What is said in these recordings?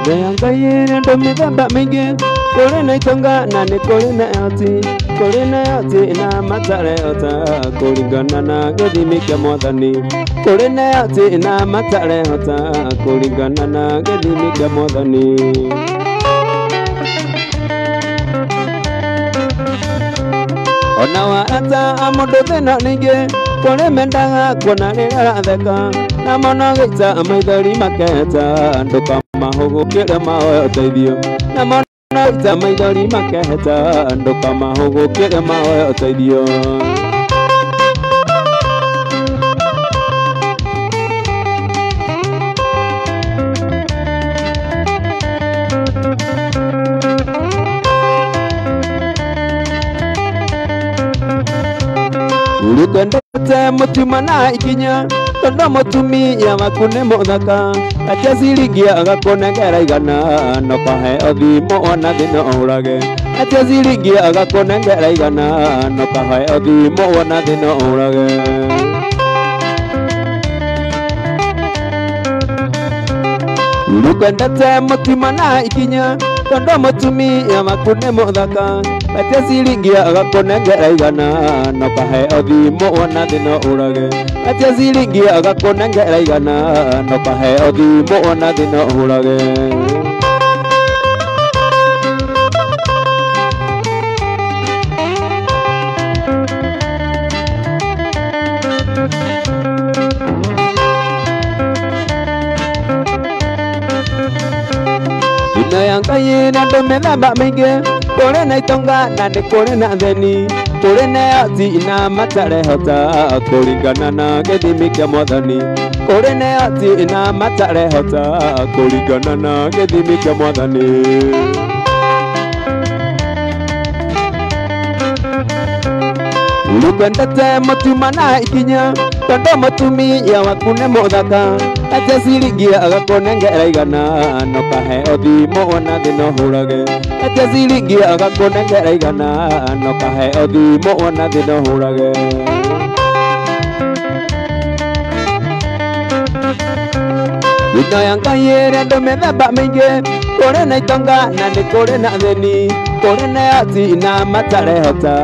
Ya Ngai ĩrĩ andũ mĩthemba mĩingĩ, kũrĩ na itonga na nĩ kũrĩ na ahoti, kũrĩ na ahoti na matarehota kũringana na gĩthimi kĩa Mwathani, kũrĩ na ahoti na matarehota kũringana na gĩthimi kĩa Mwathani. Ona warata a mũndũ thĩna ningĩ, kũrĩ mendaga kuona rĩrĩa aratheka, na mono gĩita maithori makeheta, ndũkamahũgũkĩre mahoe ũteithio, na mono gĩita maithori makeheta, ndũkamahũgũkĩre mahoe ũteithio. Urĩkwendete mũtuma na ikinya, tondũ mũtumia waku nĩ mũthaka, atia ciringi agakũnengera igana, no kaheo thimũ ona thĩ no ũrage, atia ciringi agakũnengera igana, no kaheo thimũ ona thĩ no ũrage. Urĩkwendete mũtuma na ikinya, tondũ mũtumia waku nĩ mũthaka, atia ciringi agakũnengera igana, no kaheo thimũ ona thĩ no ũrage, atia ciringi agakũnengera igana, no kaheo thimũ ona thĩ no ũrage. Ĩno ya Ngai ĩrĩ andũ mĩthemba mĩingĩ, kũrĩ na itonga na nĩ kũrĩ na thĩni, kũrĩ na ahoti na matarehota kũringana na gĩthimi kĩa Mwathani, kũrĩ na ahoti na matarehota kũringana na gĩthimi kĩa Mwathani. Urĩkwendete mũtuma na ikinya, tondũ mũtumia waku nĩ mũthaka, atia ciringi agakũnengera igana, no kaheo thimũ ona thĩ no ũrage, atia ciringi agakũnengera igana, no kaheo thimũ ona thĩ no ũrage. Ĩno ya Ngai ĩrĩ andũ mĩthemba mĩingĩ, kũrĩ na itonga na nĩ kũrĩ na thĩni, kũrĩ na ahoti na matarehota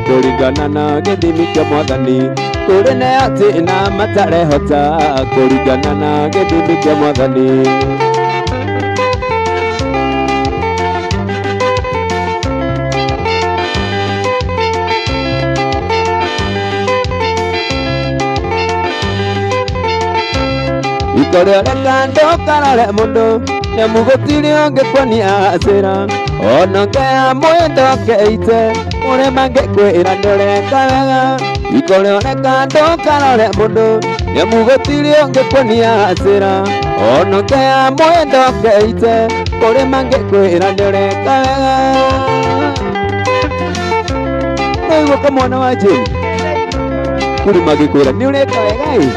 kũringana na gĩthimi kĩa Mwathani, kũrĩ na ahoti na matarehota kũringana na gĩthimi kĩa Mwathani. Ikorĩa reka ndũkarore mũndũ, nĩamu gũtirĩ ũngĩkuonia acĩra, ona ũngĩoya mwĩndokeite, ũrĩa mangĩkwĩra ndũreka wega. Ikorĩa reka ndũkarore mũndũ, nĩamu gũtirĩ ũngĩkuonia acĩra, ona ũngĩoya mwĩndokeite, kũrĩ mangĩkwĩra ndũreka wega. Nĩguo kamwana wa Jane, kũrĩ mangĩkwĩra nĩ ũreka wega ĩ.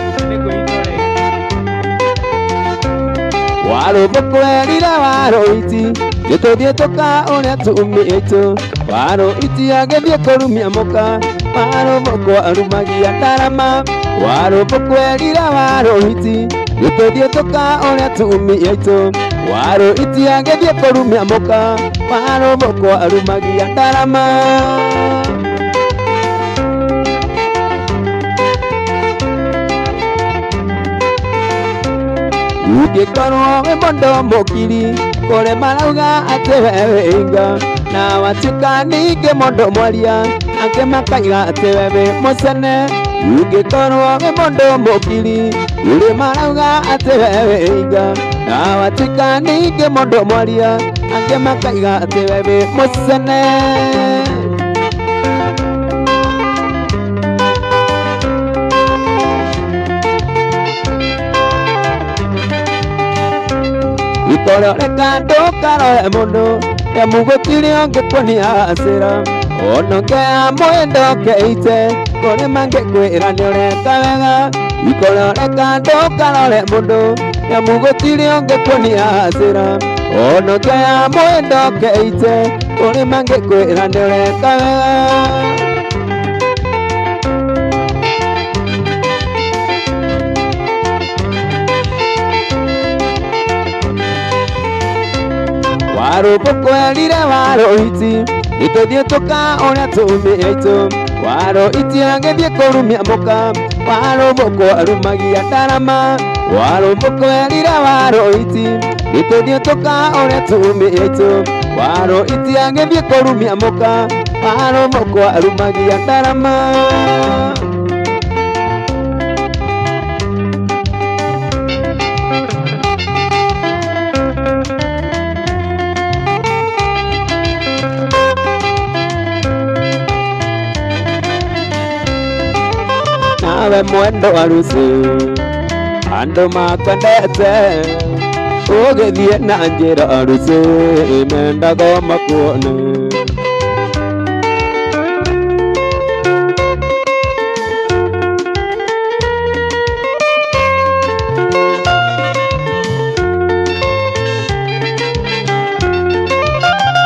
Warũmbũkwerire warũiti, nĩtũthiĩ tũka ũrĩa tumĩtũ, warũiti agĩthiĩ kũrumia mũka, warũmbũkũ arumagia ndarama, warũmbũkwerire warũiti, nĩtũthiĩ tũka ũrĩa tumĩtũ, warũiti agĩthiĩ kũrumia mũka, warũmbũkũ arumagia ndarama. Ũngĩkorwo wĩ mũndũ mũkiri, kũrĩ marauga atĩ we wĩ inga, na watuĩka ningĩ mũndũ mwaria, angĩ makaiga atĩ we wĩ mũcene. Ũngĩkorwo wĩ mũndũ mũkiri, kũrĩ marauga atĩ we wĩ inga, na watuĩka ningĩ mũndũ mwaria, angĩ makaiga atĩ we wĩ mũcene. Ikorĩa reka ndũkarore mũndũ, nĩamu gũtirĩ ũngĩkuonia acĩra, ona ũngĩoya mwĩndokeite, kũrĩ mangĩkwĩra nĩ ũreka wega. Ikorĩa reka ndũkarore mũndũ, nĩamu gũtirĩ ũngĩkuonia acĩra, ona ũngĩoya mwĩndokeite, kũrĩ mangĩkwĩra nĩ ũreka wega. Warũmbũkũ erire Warũiti nĩtũthiĩ tũkaũrĩa tumia aitũ. Warũiti agĩthiĩ kũrumia mũka, Warũmbũkũ arumagia ndarama. Warũmbũkũ erire Warũiti nĩtũthiĩ tũkaũrĩa tumia aitũ. Warũiti agĩthiĩ kũrumia mũka, Warũmbũkũ arumagia ndarama. Nawe mwendo arusi andũ makwendete, ũgĩthiĩ na njĩra arusi mendaga makuone.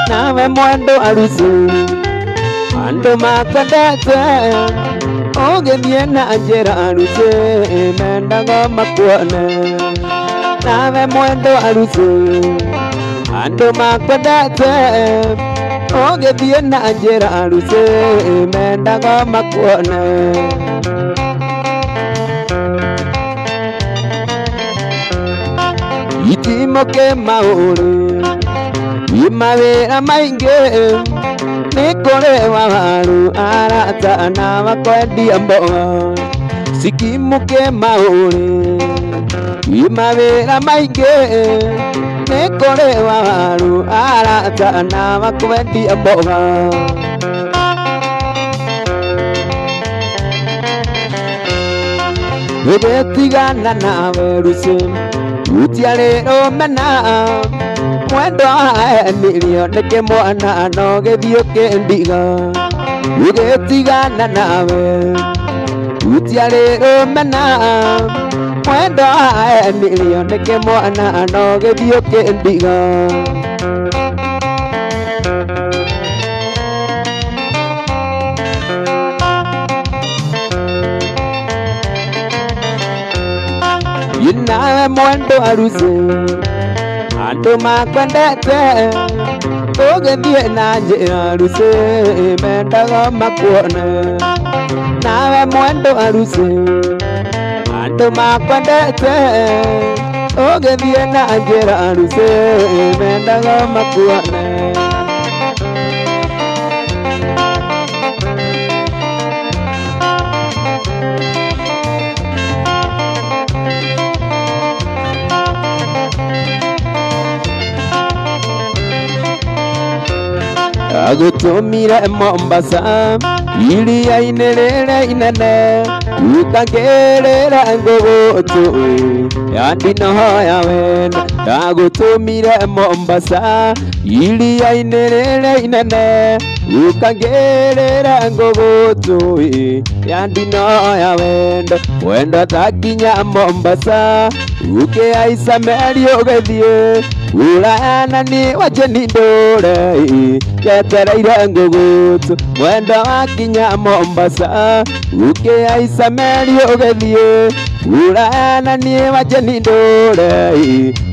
Nawe mwendo arusi andũ makwendete, ũgĩthiĩ na njĩra arusi mendaga makuone. Nawe mwendo arusi andũ makwendete, ũgĩthiĩ na njĩra arusi mendaga makuone. Itimũke maũrĩ i mawĩra maingĩ, nĩ kũrĩ waru arata na makwendia mboga. Cikimũke maũrĩ i mawĩra maingĩ, nĩ kũrĩ waru arata na makwendia mboga. Gũgĩtigana nawe ruci utiarĩ rũmena, mwendo Emilio nĩkĩ mwana no gĩthiĩ ũkĩndiga. Gũgĩtigana nawe utiarĩ rũmena, mwendo Emilio nĩkĩ mwana no gĩthiĩ ũkĩndiga. Nawe mwendo arusi andũ makwendete, ũgĩthiĩ na njĩra arusi mendaga makuone. Nawe mwendo arusi andũ makwendete, ũgĩthiĩ na njĩra arusi mendaga makuone. Agũtũmire Mombasa iria-inĩ rĩrĩa inene, ũkangĩrĩra ngũgũtũ ya ndinoho ya wendo. Ndagũtũmire Mombasa iria-inĩ rĩrĩa inene, ũkangĩrĩra ngũgũtũ ya ndinoho ya wendo. Mwendo takinya Mombasa ũkĩhaica meri ũgĩthiĩ Ũraya na niĩ wanjeni ndũre njetereire ngũgũtũ. Mwendo wakinya Mombasa ũkĩhaica meri ũgĩthiĩ Ũraya na niĩ wanjeni ndũre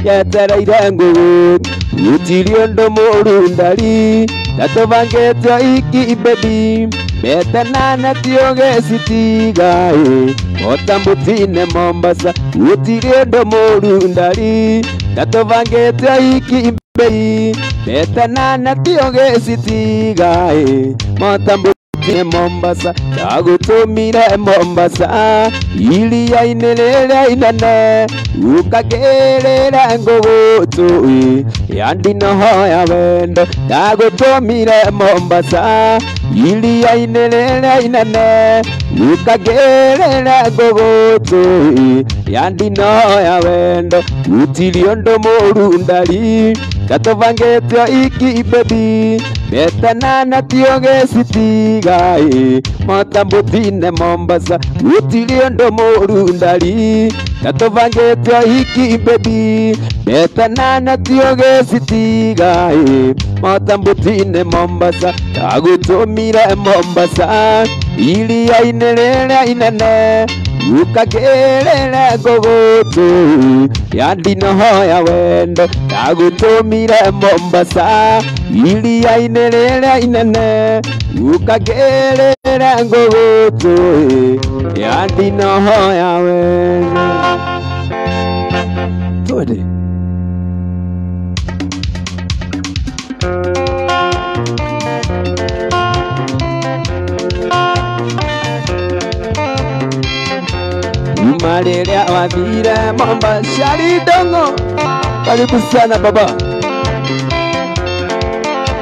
njetereire ngũgũtũ. Gũtirĩ ũndũ mũũru ndari ndatũbangĩte iki baby metanana tiũgĩcitiga Motambutine Mombasa. Gũtirĩ ũndũ mũũru ndari ndatũbangĩte iki baby metanana tiũgĩcitiga Motambutine Mombasa. Ndagũtũmire Mombasa iria-inĩ rĩrĩa inene, ũkangĩrĩra ngũgũtũ ya ndinoho ya wendo. Ndagũtũmire Mombasa iria-inĩ rĩrĩa inene, ũkangĩrĩra ngũgũtũ ya ndinoho ya wendo. Gũtirĩ ũndũ mũũru ndari ndatũbangĩte iki baby metanana tiũgĩcitiga Motambutine Mombasa. Gũtirĩ ũndũ mũũru ndari ndatũbangĩte iki baby metanana tiũgĩcitiga Motambutine Mombasa. Ndagũtũmire Mombasa iria-inĩ rĩrĩa inene, Ukagĩrĩre ngũgũtũ ya ndinoho ya wendo ndagũtũmire Mombasa iria-inĩ rĩrĩa inene ukagĩrĩre ngũgũtũ ya ndinoho ya wendo. Twende. Maleria wathire Mombasa Dongo, karibu sana baba.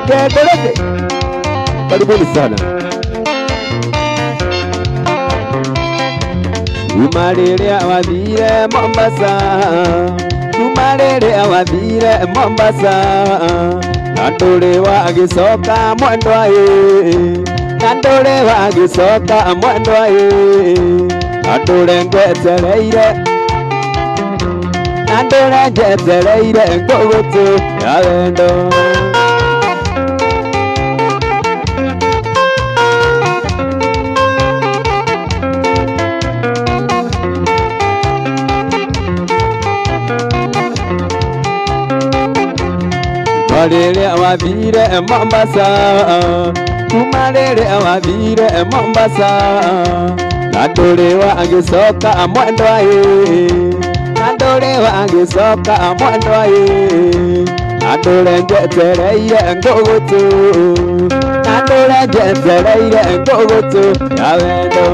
Gendereke, karibuni sana. Maleria wathire Mombasa, Maleria wathire Mombasa, na ndũrĩ wagĩcoka mwendwa ĩ, na ndũrĩ wagĩcoka mwendwa ĩ. Andũre ngwetereire, andũre njetereire ngũgũtũ ya wendo. Rĩrĩa wathire Mombasa, kuma rĩrĩa wathire Mombasa, na ndũrĩ wagĩcoka mwendwa ĩ, na ndũrĩ wagĩcoka mwendwa ĩ, na ndũre njetereire ngũgũtũ, na ndũre njetereire ngũgũtũ ya wendo.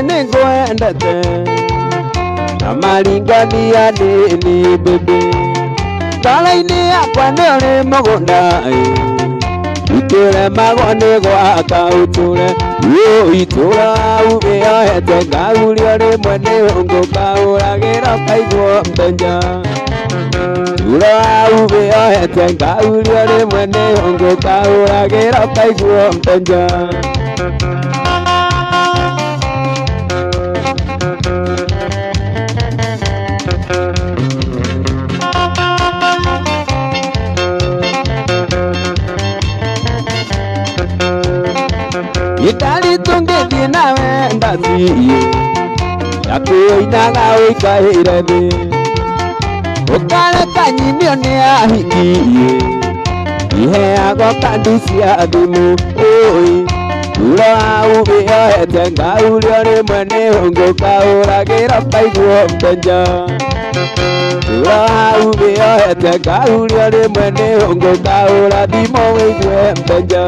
Nĩngwendete na maringania nĩni bebe ngoro-inĩ yakwa nĩ ũrĩ mũgũnda itũremagwo nĩ gwaka ũtũre itũra ubĩohete ngaurio rĩmwe nĩ ũngũkaũragĩra ũkaiguo mbenja tura ubĩohete ngaurio rĩmwe nĩ ũngũkaũragĩra ũkaiguo mbenja. Itari tũngĩthiĩ nawe ndaciĩ yakuinaga ũikaire thĩ ũkareka nyinio nĩ ahiki iheagwo kandi cia thimũ ũĩ tura ubĩohete ngaurio rĩmwe nĩ ũngũkaũragĩra ũkaiguo mbenja tura ubĩohete ngaurio rĩmwe nĩ ũngũkaũra thimũ ũigue mbenja.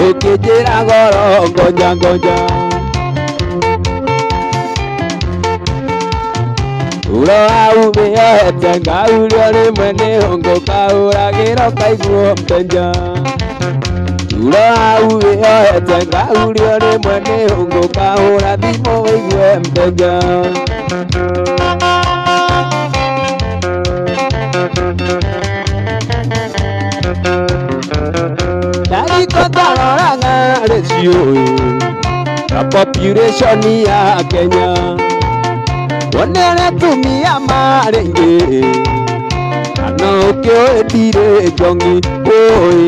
Ukijira goro ngoja ngoja ura ubĩohete ngaurio rĩmwe nĩ ũngũkaũragĩra ũkaiguo mbenja ura ubĩohete ngaurio rĩmwe nĩ ũngũkaũra thimũ ũigue mbenja. Ndarikotaroraga rĩciũ na population ya Kenya wonere atumia marĩ aingĩ na no ũkĩũĩ ndirĩ njongi ũĩ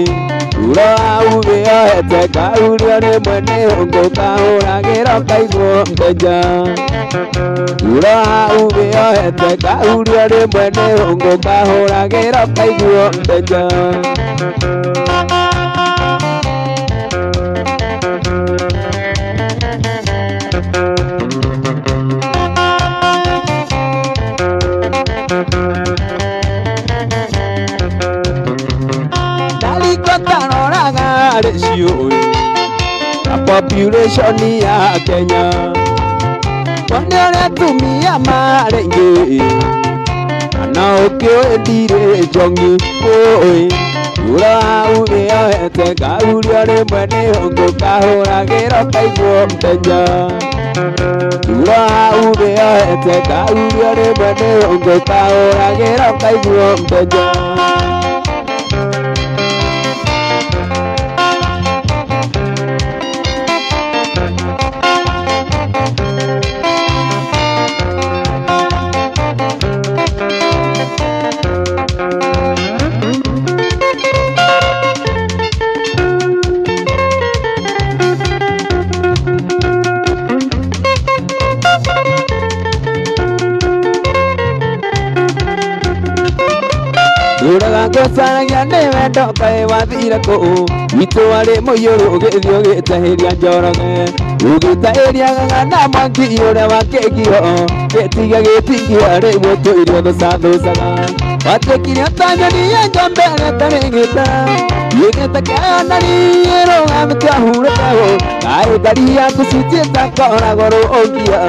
ura ubĩohete ngaurio rĩmwe nĩ ũngũkaũragĩra ũkaiguo mbenja ura ubĩohete ngaurio rĩmwe nĩ ũngũkaũragĩra ũkaiguo mbenja. Rĩciũ na population ya Kenya Nĩ ũrĩa atumia marĩ aingĩ na ũkĩũĩ ndirĩ njongi ũĩ Ura ũrĩoete ngaurio rĩmwe nĩ ũngũ kahũragĩra ũkaiguo mũthenya Ura ũrĩoete ngaurio rĩmwe nĩ ũngũ kahũragĩra ũkaiguo mũthenya. Uraga ngũcaragia nĩ wendo kaĩ wathire kũu witũ warĩ mũiyũru ũgĩthiĩ ũgĩtahĩria Njoroge ũgĩtahĩria na mwaki ũrĩa wa kĩgio gĩtiga gĩtingia rĩu ũtũire ũthũcathũcaga watuĩkire ta nyoni ya njombe ĩtarĩ gĩtara gĩgĩta kĩayo na rĩrũgamĩte ahurũkago kaĩ ngari yaku citiĩta koragwo rũũngia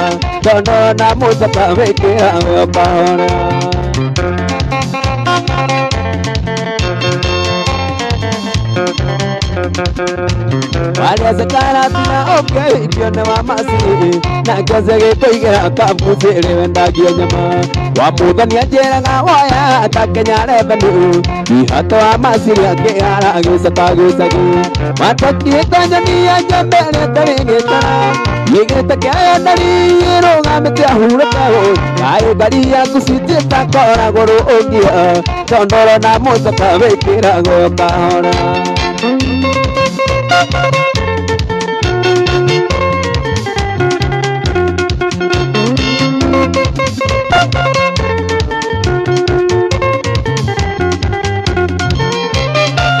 tondũ na mũtaka wĩkĩra we ũkahora. Walianza karatina ũkĩhikio nĩ wa maciri na kĩoce gĩkũigĩra kabucĩrĩ wendagia nyama wa mũthoni anjĩraga woya ta Kenya Revenue ihato wa maciri akĩhara gĩcaka gĩcagi watũkĩte nyoni ya njembe ĩtarĩ gĩtara gĩgĩte kĩayo ndari ĩrũgamĩte ahurũkago kaĩ ngari yaku citiĩta koragwo rũũngia tondũ na mũtaka wĩkĩragwo ũkahora.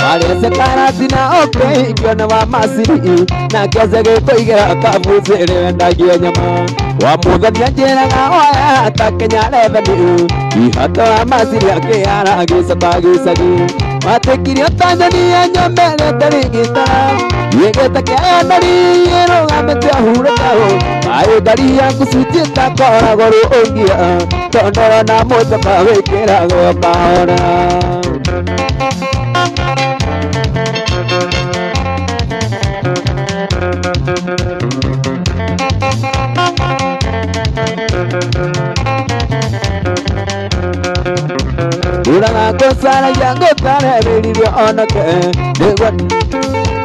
Warĩce karatina ũkĩhikio nĩ wa maciri na kĩoce gĩkũigĩra kabucĩrĩ wendagia nyama wa mũthoni anjĩraga woya ta Kenya Revenue ihato wa maciri akĩhara gĩcaka gĩcagi watuĩkire ta nyoni ya njombe ĩtarĩ gĩtara gĩgĩta kĩayo ndari ĩrũgamĩte ahurũkago kaĩ ngari yaku citiĩta koragwo rũũngia tondũ na mũtaka wĩkĩragwo ũkahora. Uraga ngũcaragia ngũtarĩrĩrio onake nĩguo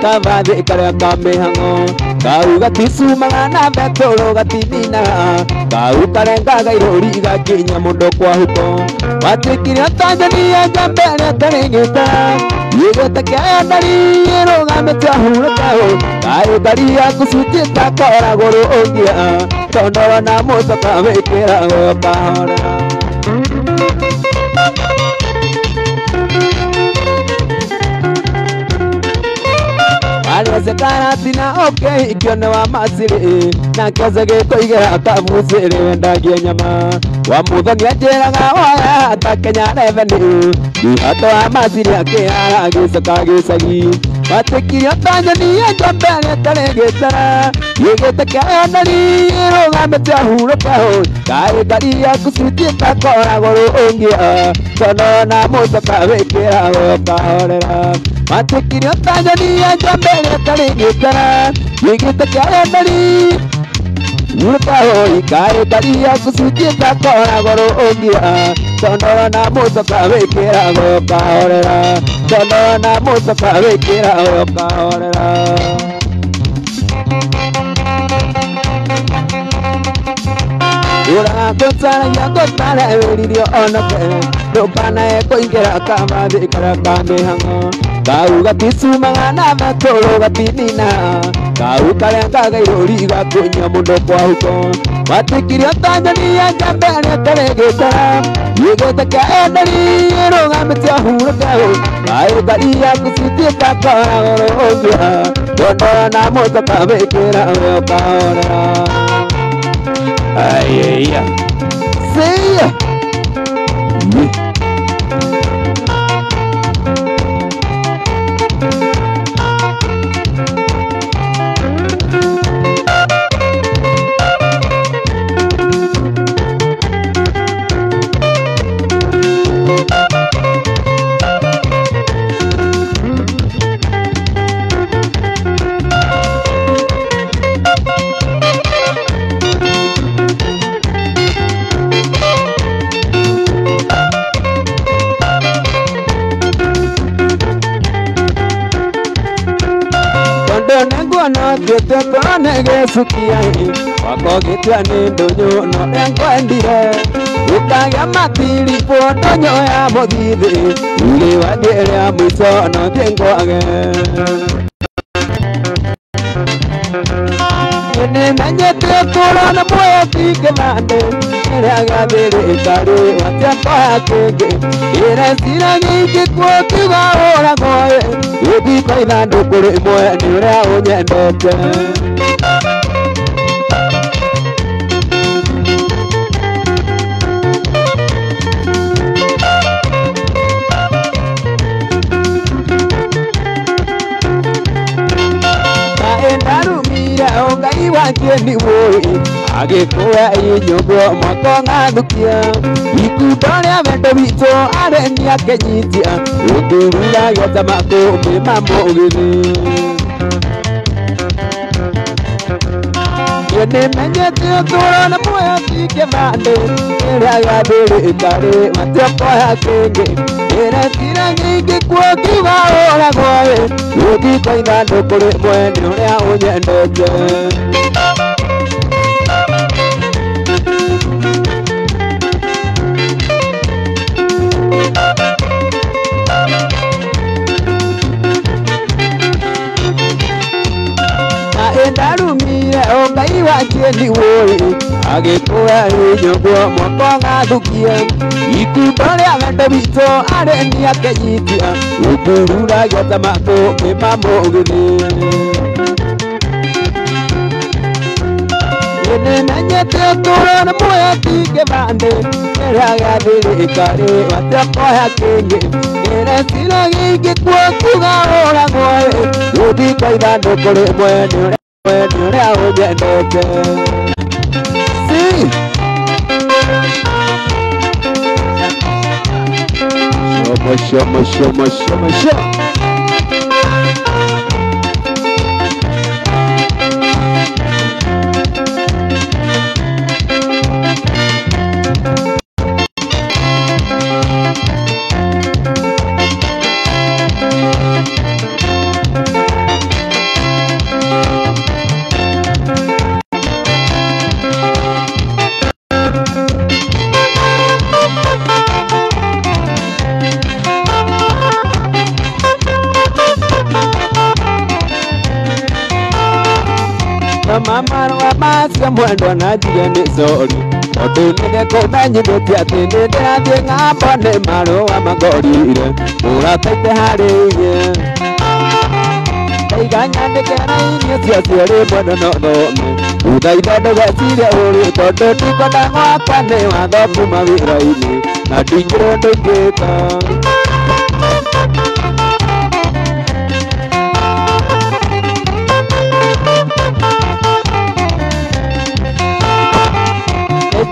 kabathĩ karĩa ka mĩhang'o kau gaticumaga na betũrũ gatininaga kau karengaga irũri gakinya mũndũ kwa huko watuĩkire ta nyoni ya njambe ĩtarĩ gĩtara gĩgĩta kĩayo ndari ĩrũgamĩte ahurũkago kaĩ ngari yaku citiĩta koragwo rũũngia tondũ na mũtaka wĩkĩragwo ũkahora. Warĩce karatina ũkĩhikio nĩ wa maciri na kĩoce gĩkũigĩra kabucĩrĩ wendagia nyama wa mũthoni anjĩraga woya ta Kenya Revenue ihato wa maciri akĩhara gĩcaka gĩcagi watuĩkire ta nyoni ya njombe ĩtarĩ gĩtara gĩgĩta kĩayo ndari ĩrũgamĩte ahurũkago kaĩ ngari yaku citiĩta koragwo rũũngia tondũ na mũtaka wĩkĩragwo ũkahorera watuĩkire ta nyoni ya njombe ĩtarĩ gĩtara gĩgĩta kĩayo ndari hurũkago kaĩ ngari yaku citiĩta koragwo rũũngia tondũ na mũtaka wĩkĩragwo ũkahorera tondũ na mũtaka wĩkĩragwo ũkahorera. Uraga ngũcaragia ngũtarĩrĩrio onake ndũkanae kũingĩra kamathĩ karĩa ka mĩhang'o kau gaticumaga na betũrũ gatininaga kau karengaga irũri gakunya mũndũ kwa huko watuĩkire ta nyoni ya njambe ĩtarĩ gĩtara gĩgĩta kĩayo ndari ĩrũgamĩte ahurũkago kaĩ ngari yaku citiĩta koragwo rũũngia tondũ na mũtaka wĩkĩragwo ũkahorera. Ay, ay, ay. See ya. Yeah. Ũtuĩte ngoro nĩ gĩcukia wakwa ũgĩtua nĩ ndũnyũ no ũrĩa ngwendire ũkagĩa matiribũ ndũnyũ ya mũthithi ũrĩ wathiĩ rĩa mũico no thiĩ ngwage. Nĩmenyete ũtũũro na muoyo ti kĩbandĩ kĩrĩa gĩa thirikari watiakoya kĩngĩ ĩreciragia ingĩkua ũkiuga ũragwo ĩ gĩthiko ithandũkũ rĩmwe nĩ ũrĩa ũnyendete. Ndarumire Ngai wanjie nĩ wũĩ agĩkũa inyũngũ mwako ng'athũkia ikundo rĩa wendo witũ areni akĩnyitia ũthururagia ta makũmbĩ ma mũgithi. Niĩ nĩmenyete ũtũũro na muoyo ti kĩbandĩ kĩrĩa gĩa thirikari matiũkoya kĩngĩ ĩreciragia ingĩkua ũkiuga ũragwo ĩ gĩthiko ithandũkũ rĩmwe nĩ ũrĩa ũnyendete. Ndarumire Ngai wanjie nĩ wũĩ agĩkũa inyũngũ mwako ng'athũkia ikundo rĩa wendo witũ areni akĩnyitia ũthururagia ta makũmbĩ ma mũgithi. Niĩ nĩmenyete ũtũũro na muoyo ti kĩbandĩ kĩrĩa gĩa thirikari matiakoya kĩngĩ ĩreciragia ingĩkua ũkiuga ũragwo ĩ gĩthiko ithandũkũ rĩmwe nĩ ũrĩa ũnyendete. Si shomo shomo shomo shomo shomo. Mama macio mwendwa na njuge nĩ sorry tondũ nĩndĩkũmenyithĩtie atĩ nĩndĩrathiĩ ng'ambo nĩ marũa mangorire mũrataite harĩ inyuĩ ndaiga nyandĩke raini ũcio cierĩ mwendwa no thome thutha-inĩ ndũgecirie ũru tondũ ndikwenda gwakwa nĩ watho kuma wĩra-inĩ na ndingĩrwo ũndũ ingĩka.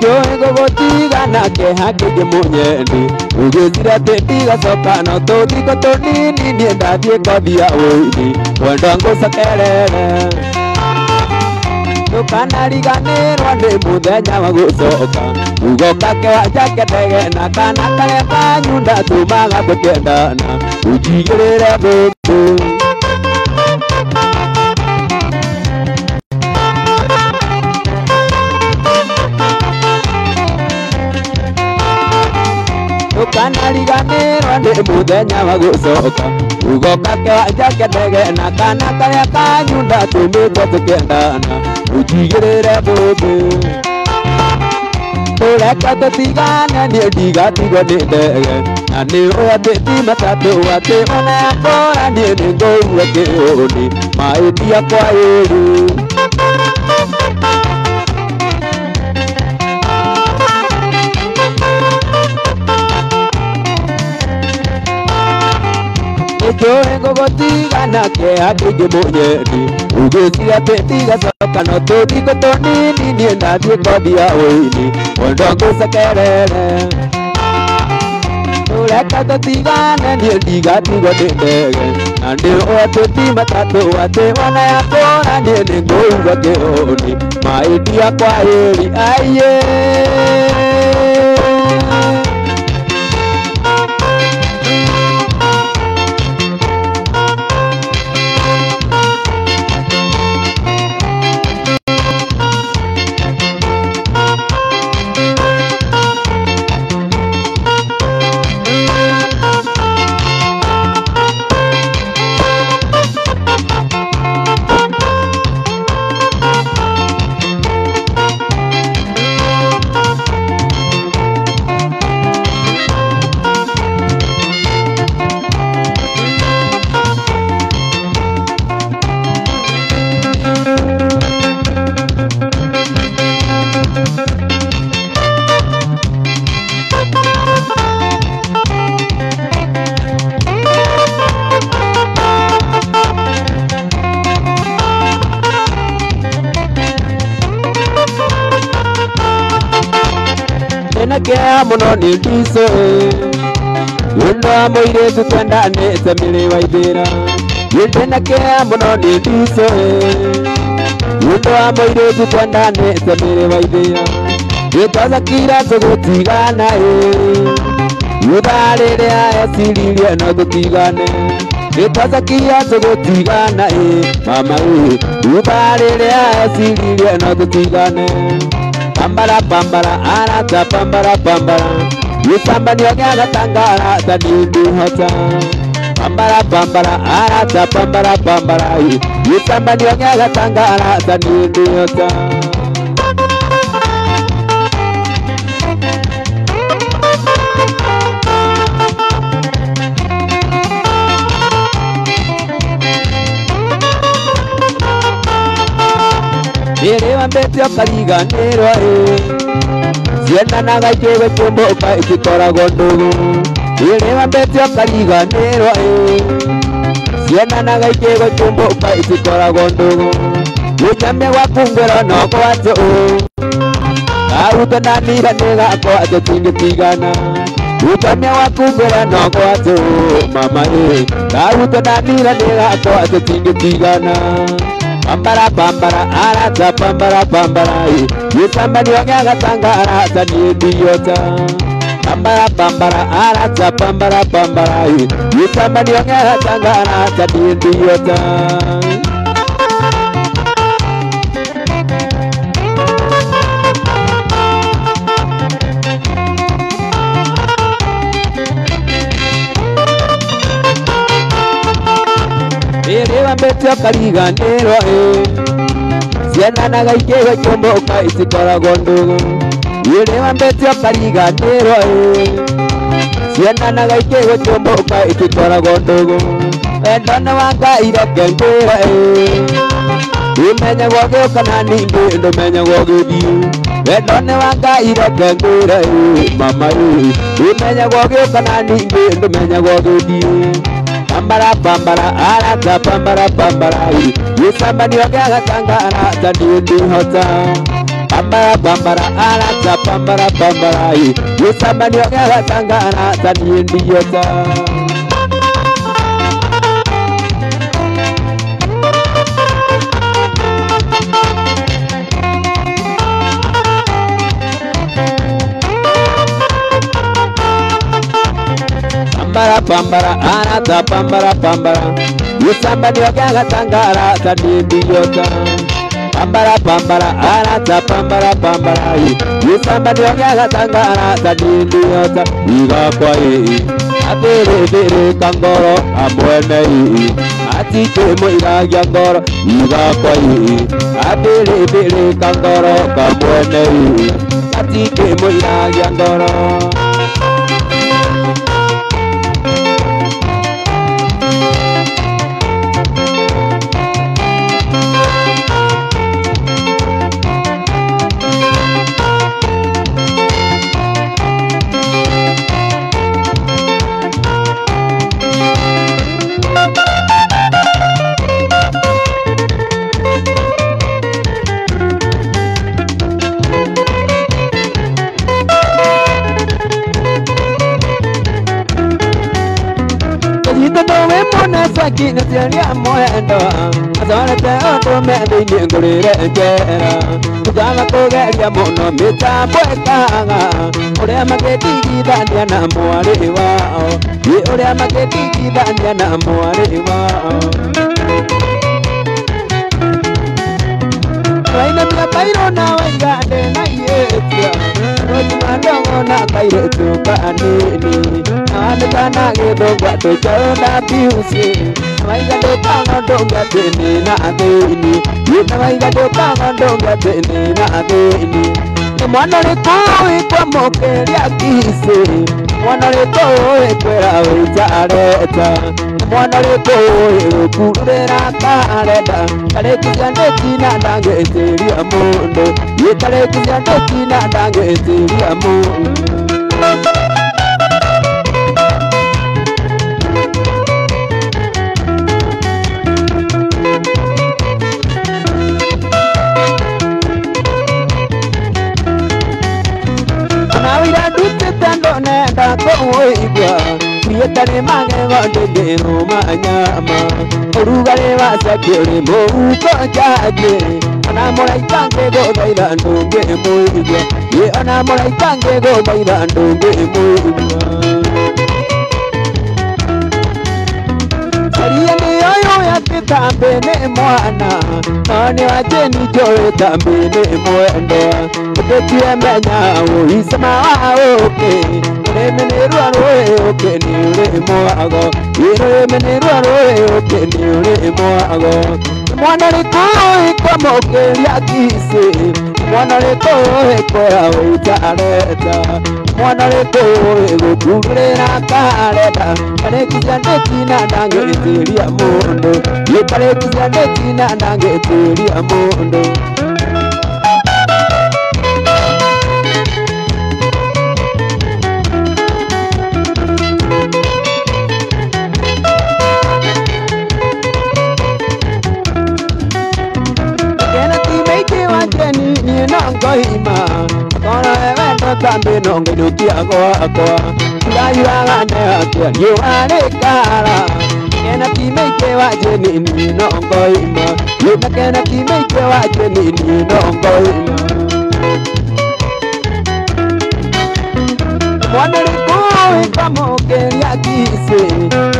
Njũĩ gũgũtiga na kĩeha kĩingĩ mũnyendi ũgĩcira atĩ ndigacoka no tũthikũ tũnini niĩ ndathiĩ kothi ya ũini wendo ngũcokerere ndũkanariganĩrwo nĩ mũthenya wa gũcoka ugoka kĩwanja kĩndege na kana karĩa kanyu ndatũmaga tũkĩendana ũnjigĩrĩre thũmbĩ. Ndũkanariganĩrwo nĩ mũthenya wa gũcoka ugoka kĩwanja kĩndege na kana karĩa kanyu ndatũmĩtwo tũkĩendana ũnjigĩrĩre thũmbĩ. Tũreka tũtigane niĩ ndigatigwo nĩ ndege na nĩ ũĩ atĩ ti matatũ atĩ ona yakora niĩ nĩngũigua kĩũni maĩ kwa ĩru. Njũĩ ngũgũtiga na kĩeha kĩingĩ mũnyendi ũgĩciria atĩ ndigacoka no tũthikũ tũnini niĩ ndathiĩ kothi ya ũini wendo ngũcokerere tũreka tũtigane niĩ ndigatigwo nĩ ndege na nĩ ũĩ atĩ ti matatũ atĩ ona yakũra niĩ nĩngũigua kĩũni maĩ ndiakwa ĩri aiye. Ndĩna kĩeha mũno nĩ ndicũ Ũndũ wa mũirĩtu twendanĩte mĩrĩ wa ithĩra Ndĩna kĩeha mũno nĩ ndicũ Ũndũ wa mũirĩtu twendanĩte mĩrĩ wa ithĩra Gĩtwacakira tũgũtigana Thutha rĩrĩa eciririe no tũtigane Gĩtwacakira tũgũtigana mama Thutha rĩrĩa eciririe no tũtigane Pambara pambara arata pambara pambara Gĩcambanio gĩa gatanga arata ndingĩhota Pambara pambara arata pambara pambara Gĩcambanio gĩa gatanga arata ndingĩhota Rĩrĩ wambĩte ũkariganĩrwo Ciendanaga ikĩgũtũmbũka itikoragwo ndũgũ Rĩrĩ wambĩte ũkariganĩrwo Ciendanaga ikĩgũtũmbũka itikoragwo ndũgũ Gũcamia gwaku ngwĩra no gwatũ Karutananire nĩ gakwa tũtingĩtigana Gũcamia gwaku ngwĩra no gwatũ mama Karutananire nĩ gakwa tũtingĩtigana Pambara pambara arata pambara pambara Gĩcambanio gĩa gatanga arata niĩ ndingĩhota Pambara pambara arata pambara pambara Gĩcambanio gĩa gatanga arata niĩ ndingĩhota Rĩrĩ wambĩte ũkariganĩrwo Ciendanaga ikĩgũtũmbũka itikoragwo ndũgũ Rĩrĩ wambĩte ũkariganĩrwo Ciendanaga ikĩgũtũmbũka itikoragwo ndũgũ Wendo nĩ wa Ngai reke ngwĩre Ũmenyagwo ũgĩũka na ningĩ ndũmenyagwo ũgĩthiĩ Wendo nĩ wa Ngai reke ngwĩre mama Ũmenyagwo ũgĩũka na ningĩ ndũmenyagwo ũgĩthiĩ Pambara pambara arata pambara pambara Gĩcambanio gĩa gatanga arata niĩ ndingĩhota Pambara pambara arata pambara pambara Gĩcambanio gĩa gatanga arata niĩ ndingĩhota Pambara pambara arata pambara pambara Gĩcambanio gĩa gatanga arata niĩ ndingĩhota Pambara pambara arata pambara pambara Gĩcambanio gĩa gatanga arata niĩ ndingĩhota Igakwa Atĩrĩrĩrĩ kangoro amwene Atikĩmũiragia ngoro Igakwa Atĩrĩrĩrĩ kangoro kamwene Atikĩmũiragia ngoro Sakina mwendo Azorete ũndũme thĩinĩ ngũrĩre njera Thutha kũgeria mũno mĩtambo ĩkaga Ũrĩa magĩtigithania na mwarĩ wao Ũrĩa magĩtigithania na mwarĩ wao Wainamia kairũ na waiga ndĩna ihĩtia Rũjuma ndogo na kairĩtu kanini Nawanĩkana gĩthũngũ atĩ njaũ piusi Waiga ndũkaga ndũngatĩni na athĩni Waiga ndũkaga ndũngatĩni na athĩni Nĩ mwana ũrĩkũ wĩkwamũkĩria kici Mwana ũrĩkũ wĩkwĩra wĩita areta Nĩ mwana ũrĩkũ wĩgũkururĩra karenda Tarĩki cia ndĩtina ndangĩtĩria mũndũ Tarĩki cia ndĩtina ndangĩtĩria mũndũ Ĩtarĩ magego ndĩngĩrũma nyama Ũrugarĩ wa caki ũrĩ mũhuko njanjĩ Ona mũraika ngĩgũthaitha ndũngĩmũigua Ĩ ona mũraika ngĩgũthaitha ndũngĩmũigua Caria nĩyo yũĩ atĩ tambĩ nĩ mwana No nĩ wa Jane njũĩ tambĩ nĩ mwendwa Ũndĩtie menya ũicama wa ũkĩ Rũrĩmĩ nĩ rwa rũĩ ũkĩ nĩ ũrĩ mwago Rũrĩmĩ nĩ rwa rũĩ ũkĩ nĩ ũrĩ mwago Mwana ũrĩkũ ũĩ kwamũkĩria kici Mwana ũrĩkũ ũĩ kuoya ũitareta Mwana ũrĩkũ ũĩ gũkururĩra karenda Tarĩki cia ndĩtina ndangĩtĩria mũndũ Tarĩki cia ndĩtina ndangĩtĩria mũndũ Ngoima kora wendo tambĩ no ngĩnũkia gwakwa Ndayuraga nĩ atĩa riũa rĩkara Kena ti mĩingĩ wa Jane niĩ no ngoima Kena ti mĩingĩ wa Jane niĩ no ngoima Mwana ũrĩkũ ũĩ kwamũkĩria kici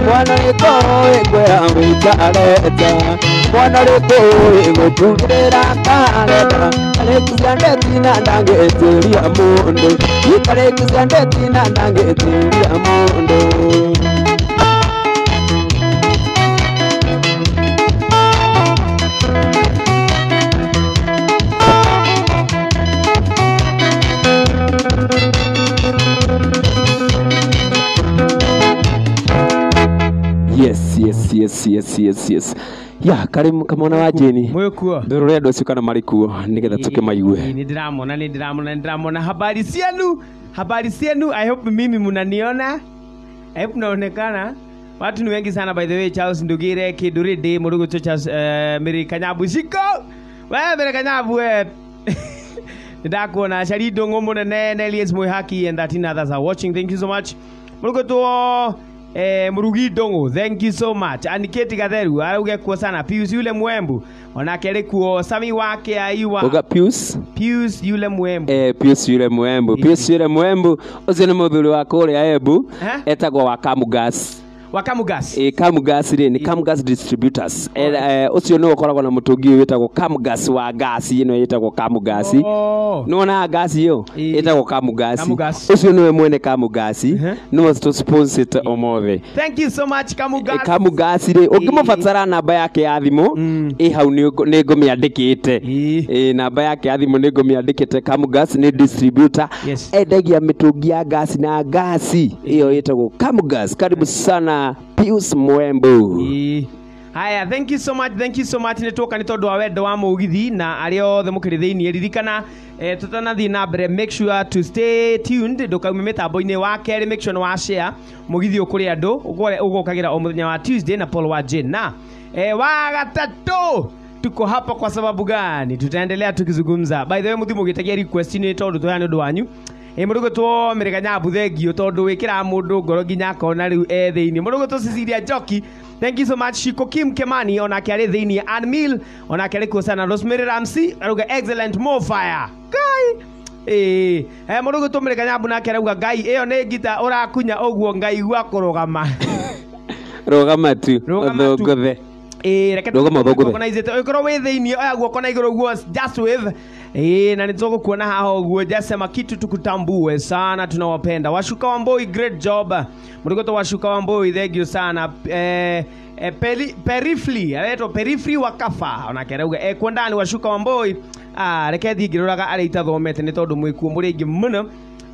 Mwana ũrĩkũ ũĩ kuoya ũitareta Mwana ũrĩkũ ũĩ gũkururĩra karenda Tarĩki cia ndĩtina ndangĩtĩria mũndũ Tarĩki cia ndĩtina ndangĩtĩria mũndũ Yes, yes, yes, yes, yes, yes. Ya, karimu kamwana wa Jane. Mwĩkuo. Ndũrore andũ acio kana marĩ kuo nĩgetha tũkĩmaigue. Nĩ ndĩramona, nĩ ndĩramona, nĩ ndĩramona. Habari cienu, habari cienu. I hope mimi mnaniona. I hope naonekana. Watu ni wengi sana by the way. Charles Ndugire, Kiduridi, Murugu Charles, Miri Kanyabu Shiko. We Miri Kanyabu we. Ndakuona Shari Ndung'u munene, Elias Mwihaki and 13 others are watching. Thank you so much. Murugu tuo Murugi Ndung'u, thank you so much. Aniketi Gatheru arauge kuo sana. Pius yule Mwembu onake arĩ kuo. Sami wake aiwa Uga Pius? Pius yule Mwembu. Pius yule Mwembu. Pius yule Mwembu ũcio nĩ mũthuri wa kũrĩa Embu etagwo wa Kamugas. Wa Kamugas. Kamugas rĩ nĩ Kamugas Distributors. Ũcio nĩwe ũkoragwo na mũtũngi ũyũ wĩtagwo Kamugas wa gasi ĩno ĩtagwo Kamugas. Nĩ wonaga gasi ĩyo ĩtagwo Kamugas. Ũcio nĩwe mwene Kamugas. Nĩwe tũ-sponsor ũmũthĩ. Thank you so much Kamugas. Kamugas rĩ ũngĩmũbatara namba yake ya thimũ ĩ hau nĩ ngũmĩandĩkĩte. Namba yake ya thimũ nĩ ngũmĩandĩkĩte. Kamugas nĩ distributor. Endagia mĩtũngi ya gasi na gasi ĩyo ĩtagwo Kamugas. Karibu sana Pius Mwembu. Haya, thank you so much, thank you so much. Nĩ twoka nĩ tondũ wa wendo wa mũgithi na arĩa othe mũkĩrĩ thĩinĩ ririkana tũtanathiĩ na mbere, make sure to stay tuned ndũkaume mĩtambo-inĩ. Wa kerĩ, make sure nĩ wa share mũgithi ũkũrĩ andũ ũgũkagĩra o mũthenya wa Tuesday na Paul wa Jane. Na wa gatatũ tuko hapa kwa sababu gani? Tutaendelea tukizungumza. By the way, mũthi mũgĩtegia request nĩ tondũ tũheane ũndũ wanyu. Mũrũgũtwo Mĩrĩkanyabu thengio tondũ wĩkĩraga mũndũ ngoro nginya akona rĩu e thĩinĩ. Mũrũgũtwo Cecilia Njoki, thank you so much. Shiko Kim Kemani onake arĩ thĩinĩ. Ann Mill onake arĩ kuo sana. Rosemary Ramsey arauga excellent, more fire. Ngai mũrũgũtwo Mĩrĩkanyabu nake arauga Ngai ĩyo nĩ ngita ũrakunya ũguo ngaigua kũrũgama. Rũgama tu ũthũngũthe. Reke tũorganize ũkorwo wĩ thĩinĩ oya guoko na igũrũ guo just wave. Na nitoko kuona haha ũguo just sema kitu tukutambue sana, tunawapenda. Washuka Wamboi, great job. Mũrũgũtwo Washuka Wamboi, thank you sana. Perifli, aretwo Perifli Wakafa onake arauga kuo ndani Washuka Wamboi. Reke thiĩ ngĩroraga arĩa itathomete nĩ tondũ mwĩkuo mũrĩ aingĩ mũno.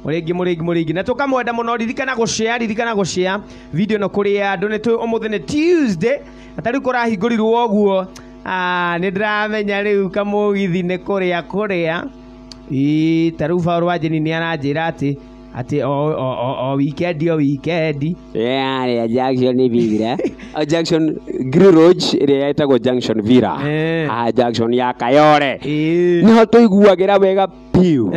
Mũrĩngĩ na tũkamwenda mũno. Ririkana gũshare, ririkana gũshare video no kũrĩ andũ. Nĩ tũ ũmũthĩ nĩ Tuesday na ta rĩu kũrahingũrirwo ũguo. Nĩ ndĩramenya rĩu kamũgithi nĩ kũrĩa kũrĩa. Ta rĩu Paul wa Jane nĩ aranjĩra atĩ Atĩ o weekend o weekend. Yeah, Junction Villa. Junction Green Lodge ĩrĩa ĩtagwo Junction Villa. Ah, Junction ya Kayore. Niho tũiguagĩra wega piu.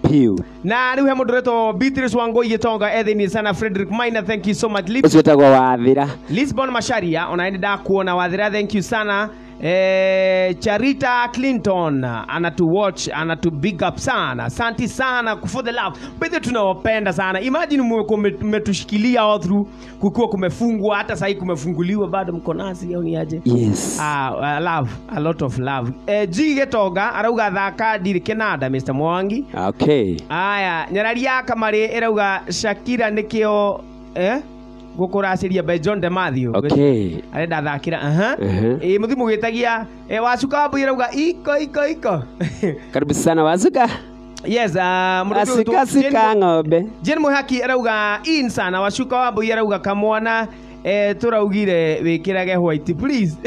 Piu. Na rĩu he mũndũ ũretwo Beatrice Wangui Gitonga ethĩni sana. Frederick Maina, thank you so much. Ũcio wĩtagwo Wathira. Lisbon Masharia, ona nĩ ndakuona Wathira, thank you sana. Charita Clinton anatu watch, anatu big up sana. Asante sana for the love. Bethe tunawapenda sana. Imagine mmetushikilia all through, kukiwa kumefungwa, hata sasa kumefunguliwa bado mko nasi au ni aje? Yes. Love, a lot of love. G Getoga arauga thaka ndiri Kenada Mr. Mwangi. Okay. Aya, nyararia kamari irauga Shakira nikio gukuraciria by John de Matthew. Okay. Arenda thakira muthimu gwitagia wacuka wambu irauga iko iko iko. Karibu sana wacuka. Yes, wacuka sika ng'ombe. Jane Muhaki arauga in sana wacuka wambu irauga kamwana turaugire wikirage white please.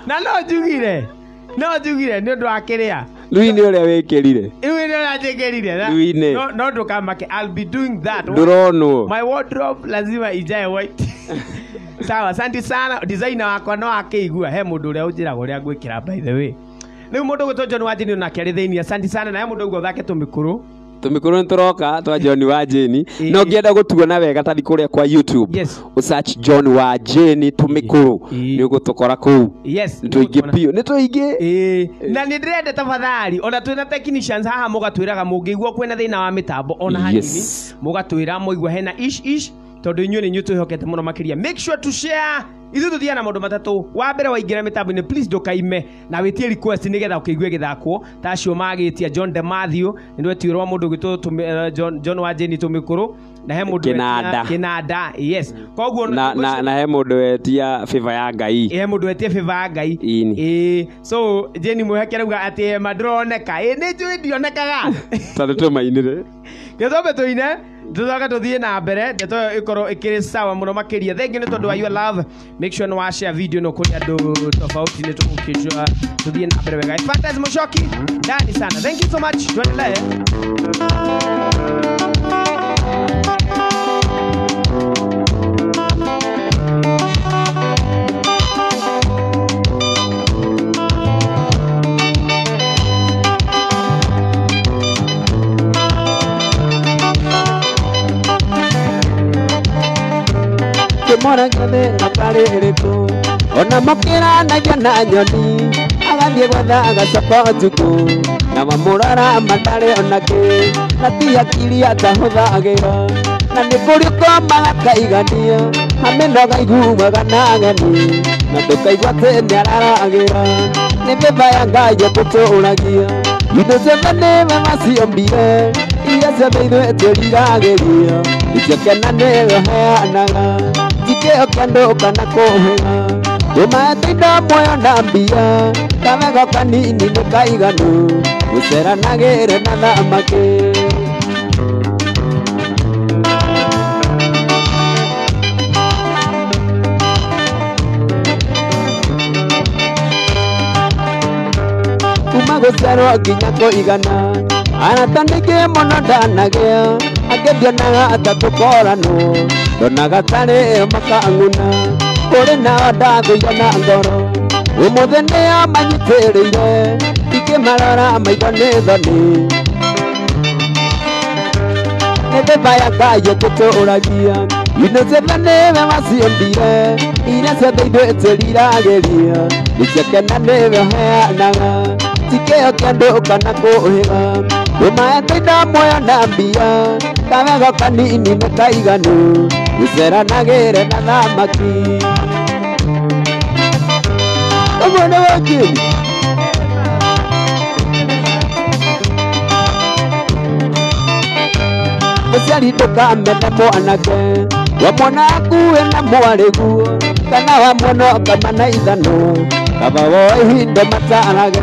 Na no njugire. No njugire ni undu wa kiria. Rũinĩ ũrĩa wĩkĩrire. Rũinĩ ũrĩa njĩkĩrire. Rũinĩ. No, no ndũkamake. I'll be doing that. Ndũronwo. My wardrobe lazima ijae white. Sawa, asante sana. Designer wakwa no akĩigua he mũndũ ũrĩa ũnjĩraga ũrĩa ngwĩkĩra by the way. Rĩu mũndũ ũgwĩtwo John Wanjini onake arĩ thĩinĩ. Asante sana. Na he mũndũ ũguo ũthake tũmĩkũrũ. Tũmĩkũrũ nĩ tũroka twa John Wanjini. Na ũngĩenda gũtuona wega tathi kũrĩa kwa YouTube. Yes. Usearch John Wanjini tũmĩkũrũ. Nĩ ũgũtũkora kũu. Yes. Nĩ tũingĩ biũ. Nĩ tũingĩ. Na nĩ ndĩrenda tafadhali ona twĩna technicians haha mũgatwĩraga mũngĩigua kwĩna thĩna wa mĩtambo ona hanini. Mũgatwĩra mũigua hena ish ish tondũ inyuĩ nĩ inyuĩ twĩhokete mũno makĩria. Make sure to share. Ithuĩ tũthiaga na maũndũ matatũ. Wa mbere waingĩra mĩtambo-inĩ please ndũkaime na wĩtie request nĩgetha ũkĩigue gĩthakwo ta acio magĩtia John de Matthew nĩ ndwetiũrwo mũndũ ũgwĩtwo John Wanjini tũmĩkũrũ na he mũndũ Kĩnanda. Kĩnanda, yes. Koguo na he mũndũ wetia favor ya Ngai. He mũndũ wetia favor ya Ngai. So Jane Muheke arauga atĩ ema ndũroneka. Nĩ njũĩ ndionekaga. Tondũ tũmainĩre. Gĩthombe tũine tucoke tuthiĩ na mbere ndeto ĩyo ĩkorwo ĩkĩrĩ sawa mũno makĩria. Thank you nĩ tondũ wa your love. Make sure nĩ wa share video ĩno kũrĩ andũ tofauti nĩ tũgũkĩjua tuthiĩ na mbere wega. Fantasy Mushoki ndani sana. Thank you so much. Tuendelee. Kimora gĩothe na tarĩ ĩrĩkũ ona mũkĩranagia na nyoni agathiĩ gwetha agacaba ũtukũ na mamũrora matarĩ onakĩ na ti hakiri atahũthagĩra na nĩ kũrĩ ũkomaga kaigania amĩnoga iguaga na ageni na ndũkaigua atĩ nĩararagĩra nĩ mĩba ya Ngai ĩtũtũragia indo ciothe nĩwe waciombire iria ciothe ithuĩ twĩriragĩria nĩciokena nĩwe ũheanaga tikĩo kĩa andũ kana kũhĩga tũmaete indo muoyo na mbia kamego kanini nĩ kaiganu gũceranagĩre na thamaki. Kuma gũciarwo nginya kũigana arata ningĩ mũno ndanagĩa angĩ ndionaga ta tũkoranwo ndonaga tarĩ makang'una kũrĩ nao ndathũire na ngoro ũmũthĩ nĩo manyitĩrĩire ingĩmarora maitho nĩ thoni nĩ thĩba ya Ngai ĩtũtũragia indo ciothe nĩwe waciombire iria ciothe ithuĩ twĩriragĩria nĩciokena nĩwe ũheanaga tikĩo kĩa andũ kana kũhĩga tũmaete indo muoyo na mbia kamego kanini nĩ kaiganu gũceranagĩre na thamaki. Ũguo nĩ Wanjini. Mũciari ndũkamene mwanake wamwona akuĩ na mwarĩguo kana wamwona ũkama na ithanũ kaba woe ihinda matarage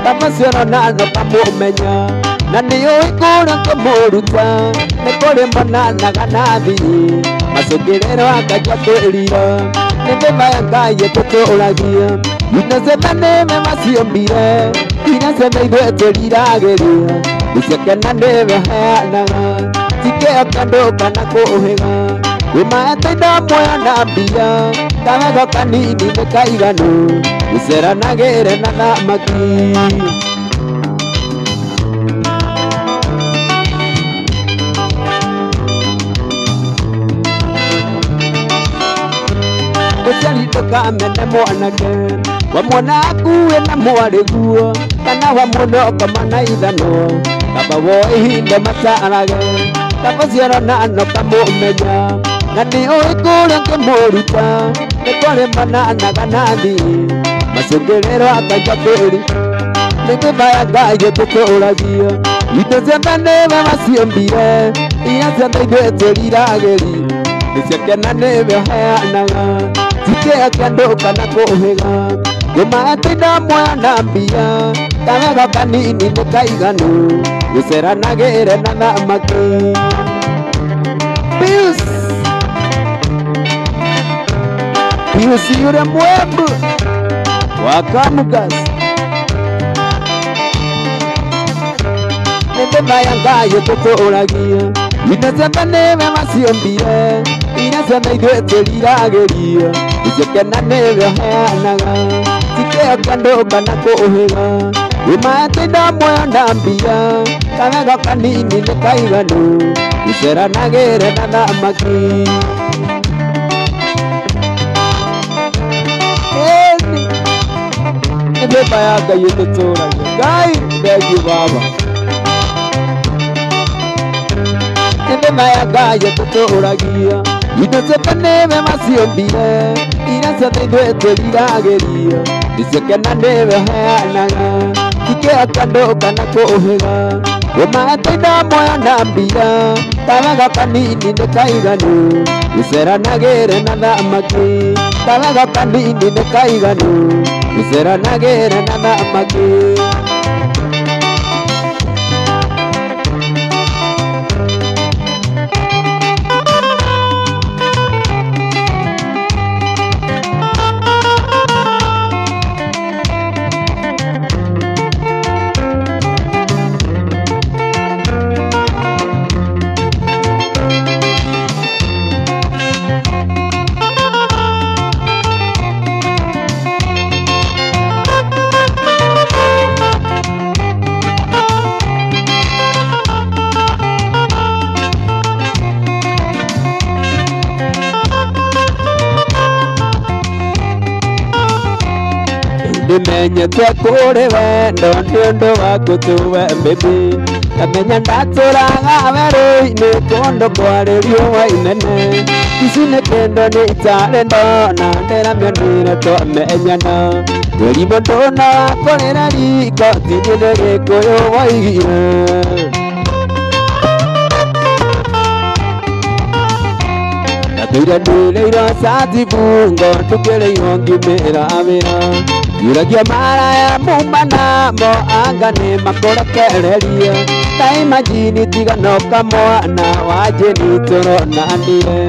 kaba ciorona no kamũmenya na nĩ ũĩ kũrĩa kũmũruta nĩ kũrĩ monanaga na thii macũngĩrĩro akajua kwĩrira Nĩ maya Ngai ĩtũtũragia inacema nĩwe maciombire inacema ithuĩ tũriragĩria nĩciakena nĩwe heanaga tikĩo kĩndũ kana kũhĩga wĩmaete indo muoyo na mbia kawego kanini nĩ kaiganu gũceranagĩre na thamaki. Mũciari ndũkamene mwanake wamwona akuĩ na mwarĩguo kana wamwona ũkoma na ithanwa kaba woe ihinda matarage kaba ciara na no kamũmenya na nĩ ũĩ kũrĩa ngĩmũruta nĩ kũrĩ mananaga na thiri macũngĩrĩro akaigua tĩri nĩ mĩmaya Ngai ĩtũtũragia indo ciothe nĩwe waciombire iria ciothe ithuĩ tũriragĩria nĩciakena nĩwe ũheanaga tikĩo kĩndũ kana kũhĩga ngũmaete indo muoyo na mbia kawego kanini nĩ kaiganu gũceranagĩre na thamaki. Pius Pius yule mwembu wa Kamugas nĩ mĩmaya Ngai ĩtũtũragia inacema nĩwe waciombire iria ciothe ithuĩ tũriragĩria nĩciakena nĩwe ũheanaga tikĩo kĩndũ kana kũhĩga wĩmaete indo muoyo na mbia kawego kanini nĩ kaiganu gũceranagĩre na thamaki. Ĩni nĩ mĩmaya Ngai ĩtũtũragia. Ngai thengiũ baba. Nĩ mĩmaya Ngai ĩtũtũragia indo ciothe nĩwe waciombire iria ciothe ithuĩ tũriragĩria nĩciakena nĩwe ũheanaga tikĩo kĩndũ kana kũhĩga wĩmaete indo muoyo na mbia kawego kanini nĩ kaiganu gũceranagĩre na thamaki kawego kanini nĩ kaiganu gũceranagĩre na thamaki. Ndimenyete kũrĩ wendo nĩ ũndũ waku tuwe baby ngamenya ndatũraga werũ-inĩ kũndũ kwarĩ riũa inene ici nĩ kĩndũ nĩ itarĩ ndona ndĩramĩonire twamenyana rũrimũ ndũna wakũrĩra riko tini nĩ Gĩkũyũ woigire. Ndatũire ndurĩirwo cati bungo ndukĩrĩirwo ngimĩra wĩra Yuragia maraya mumba namo anga nĩ makũrekereria ta imagine tiga no kamwana wa Jeni tũronanire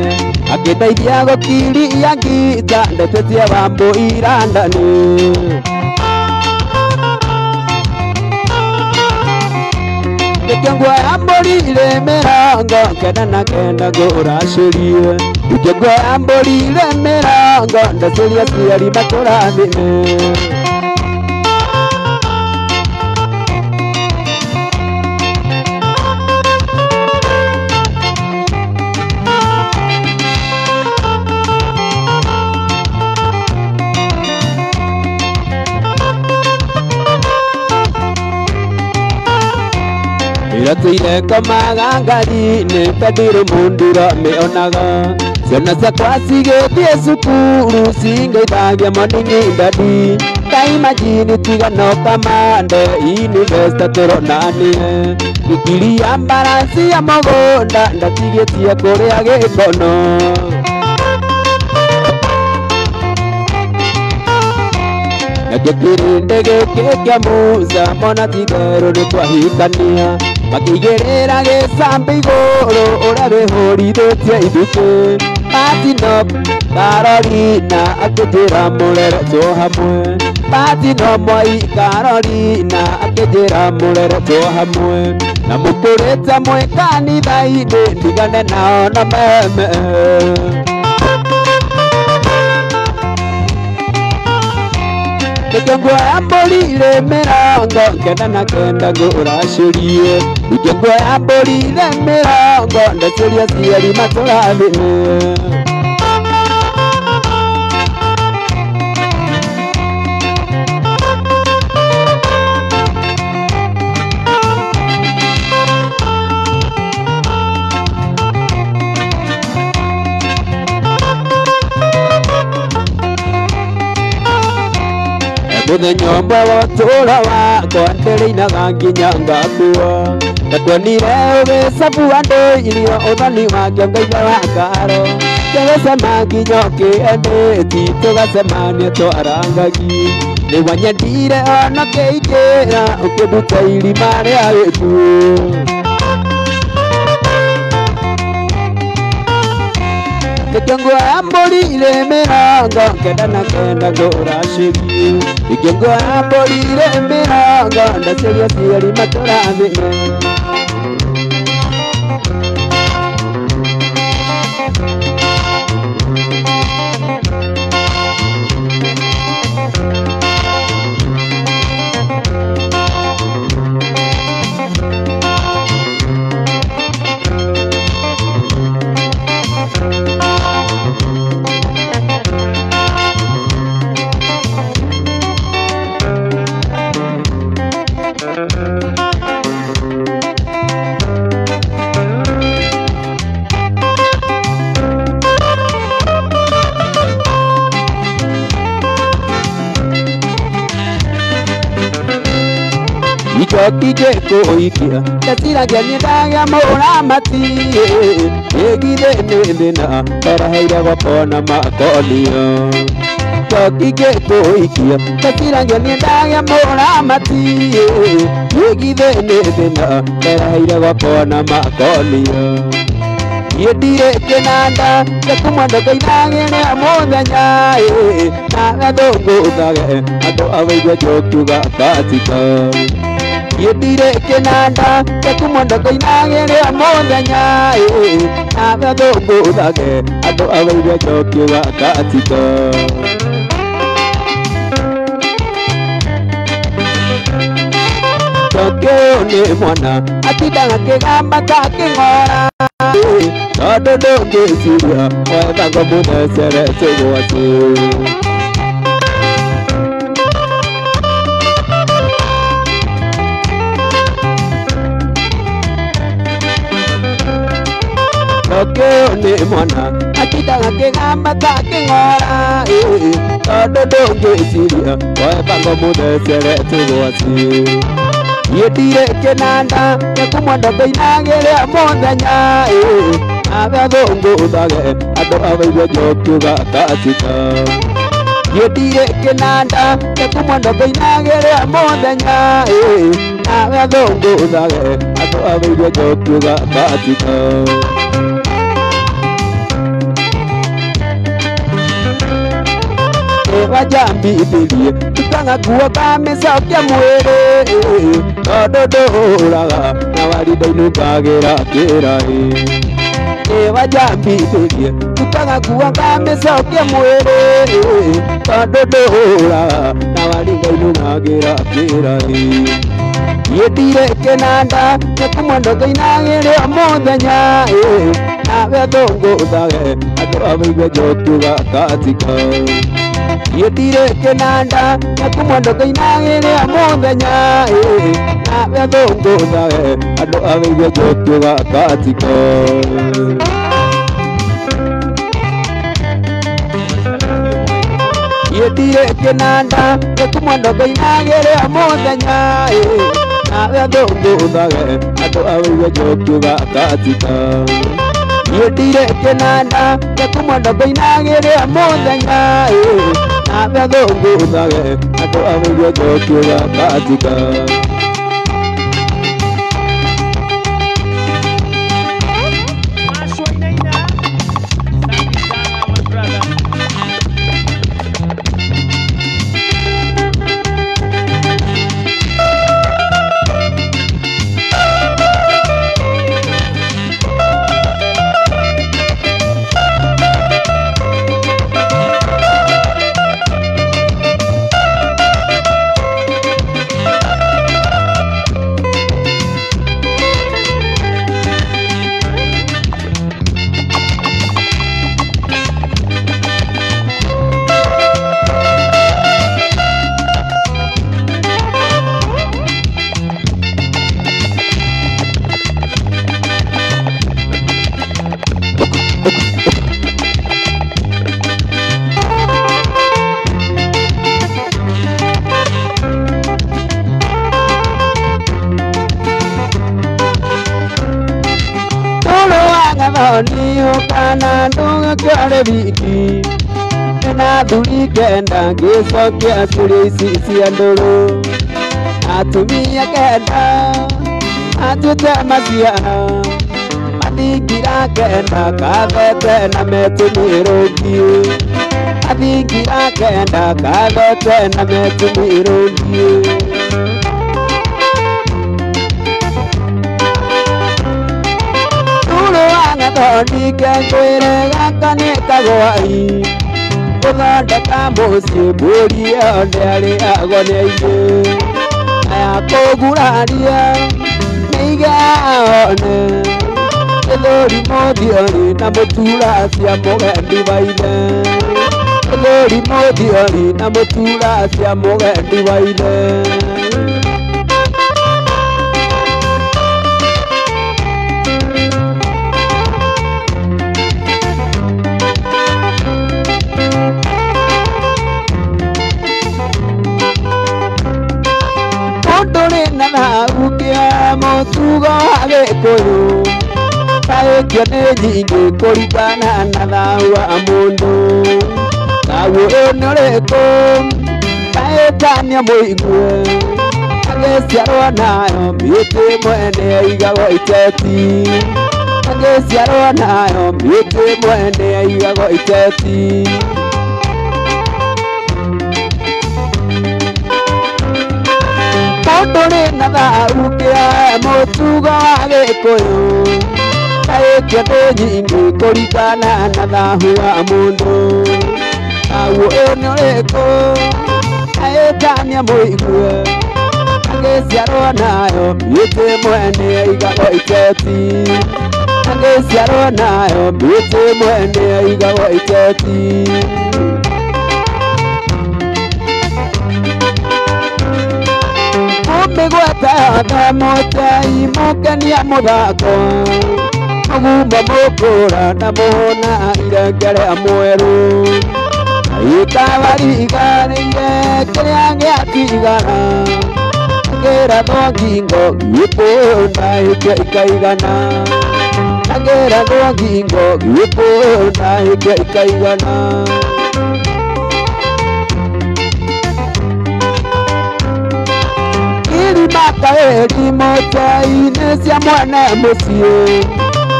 akĩndeithia gũkiria ngita ndetetie wambũ irandani. Nĩkĩo nguoya mbũri irĩ mĩrongo kenda na kenda ngũracĩrie nĩkĩo nguoya mbũri irĩ mĩrongo ndacĩrie aciari makũrathime. Ĩratũire komaga ngari-inĩ bendirũ mũndiro mĩonaga ciana ciakwa cigĩthiĩ cukuru cingeithagia morning daddy ta imagine tiga no kamande university tũronanire gĩkiri ya mbaranci ya mũgũnda ndatigĩtie kũrĩa gĩkono. Nakĩo kĩrĩndĩ gĩkĩ kĩa Musa mona ti-itherũ nĩtwahikania makĩigĩrĩra gĩcambi igũrũ ũrĩa wĩhũrithĩtie ithukĩ Patino Carolina akĩnjĩra mũreretwo hamwe Patino Moi Carolina akĩnjĩra mũreretwo hamwe na mũkũrĩte mwĩ kanitha-inĩ ndigane nao na meme Nikĩnguoya mbũri irĩ 99 ngũracĩrie Nikĩnguoya mbũri irĩ 90 ndacĩria ciari matũrathime Mũthenya ũmwe wa ũtũũro wakwa ndĩrĩinaga nginya ngakua ndakuonire ũgĩcabu andũ irio ũthoni wake ngaigua wa karo tũgĩcema nginya ũkĩendeti tũgacemania twarangagi nĩwanyendire ona ũkĩingĩra ũkĩnduta irima rĩa gĩkuũ Nikĩnguoya mbũri irĩ 99 ngũracĩrie Nikĩnguoya mbũri irĩ 90 ndacĩria ciari matũrathime Icoki kũikia ndeciragia nĩ ndagĩa mũramati ĩgithĩ nĩ thĩna ereheire gwakwa makonio Icoki kũikia ndeciragia nĩ ndagĩa mũramati ĩgithĩ nĩ thĩna ereheire gwakwa makonio Niĩ ndirĩ kĩnanda gĩkumwendo ngĩinagĩre mũthenya na gathũngũthage andũ awaigue njokiuga katika Niĩ ndirĩ kĩnanda gĩkumwendo ngĩinagĩre mũthenya na gathũngũthage andũ awaigue njokiuga katika Njoki nĩ mwana atindaga akĩgamba ta kĩng'ora tondũ ndũngĩciria wethago mũthecere tũgwatĩ Njoki nĩ mwana atindaga akĩgamba ta kĩng'ora tondũ ndũngĩciria wethago mũthecere tũgwatĩ Niĩ ndirĩ kĩnanda gĩkumwendo ngĩinagĩre mũthenya na gathũngũthage andũ awaigue njokiuga katika Niĩ ndirĩ kĩnanda gĩkumwendo ngĩinagĩre mũthenya na gathũngũthage andũ awaigue njokiuga katika Wajambithirie tutaga nguo ngamĩcokia mwĩrĩ tondũ ndũhũraga na warinda inungagĩra kĩraĩ Wajambithirie tutaga nguo ngamĩcokia mwĩrĩ tondũ ndũhũraga na warinda inungagĩra kĩraĩ Niĩ ndirĩ kĩnanda gĩkumwendo ngĩinagĩre mũthenya na gathũngũthage andũ awaigue njokiuga katika Niĩ ndirĩ kĩnanda gĩkumwendo ngĩinagĩre mũthenya na gathũngũthage andũ awaigue njokiuga katika Niĩ ndirĩ kĩnanda gĩkumwendo ngĩinagĩre mũthenya na gathũngũthage andũ awaigue njokiuga katika Niĩ ndirĩ kĩnanda gĩkumwendo ngĩinagĩre mũthenya na gathũngũthage andũ awaigue njokiuga katika Maswa inaina. gathoni ũkana ndũgĩkĩore wiki na thuri kenda ngĩcokia ciũria ici cia ndũrũ atumia kenda atuĩte maciara mathingira kenda kathete na metumĩrũngiĩ mathingira kenda kathete na metumĩrũngiĩ Gathoni ngwĩre gaka nĩ kagwai gũthondeka mũciĩ mbũri ĩyo ndĩarĩagwo nĩ aingĩ aya kũguraria nĩigaone gĩthũri mũthiori na mũtura cia mũgendi wa ithe gĩthũri mũthiori na mũtura cia mũgendi wa ithe. Ũkĩa mũtugo wa Gĩkũyũ kaĩkio nĩ nyingĩ kũringana na thau wa mũndũ thau ũyũ nĩ ũrĩkũ kaĩtania mũigue agĩciarwo nayo mĩtĩ mwene aigagwo iteti agĩciarwo nayo mĩtĩ mwene aigagwo iteti. Mũndũ na thau kĩa mũtugo wa Gĩkũyũ kaĩkio nĩ nyingĩ kũringana na thahu wa mũndũ thau ũyũ nĩ ũrĩkũ kaĩtania mũigue agĩciarwo nayo mĩtĩ mwene aigagwo iteti agĩciarwo nayo mĩtĩ mwene aigagwo iteti. Mĩgweta yothe mũtei mũkenia mũthako mũgumo mũkũra na mũhũna irenge rĩa mwerũ ikabariganĩire kĩrĩa gĩatigara ngĩrathwo ngingo gĩkũyũ hĩkĩo ikaigana ngĩrathwo ngingo gĩkũyũ hĩkĩo ikaigana. Makaeri mũtei-inĩ cia mwene mũciĩ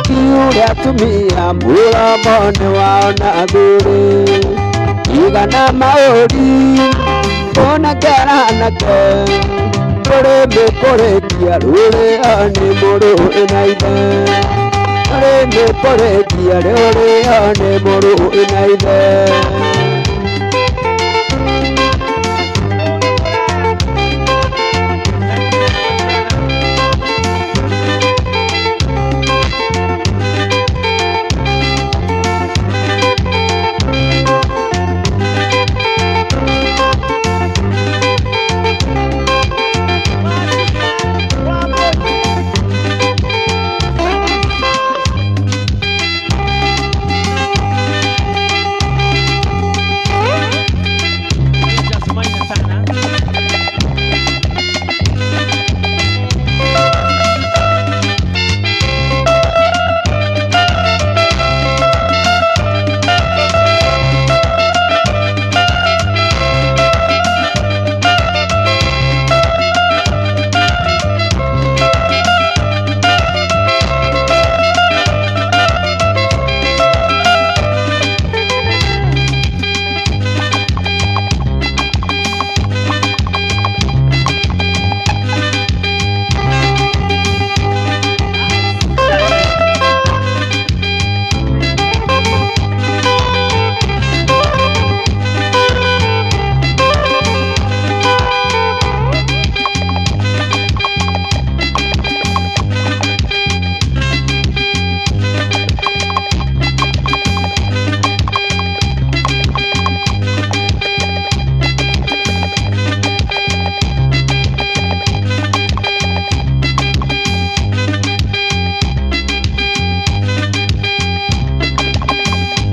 kiure atumia mũromo-inĩ wao na athuri igana maũri onake anake rũrĩmĩ kũrĩkia rũrĩo nĩ mũrũ ĩna ithe rũrĩmĩ kũrĩkia rũrĩo nĩ mũrũ ĩna ithe.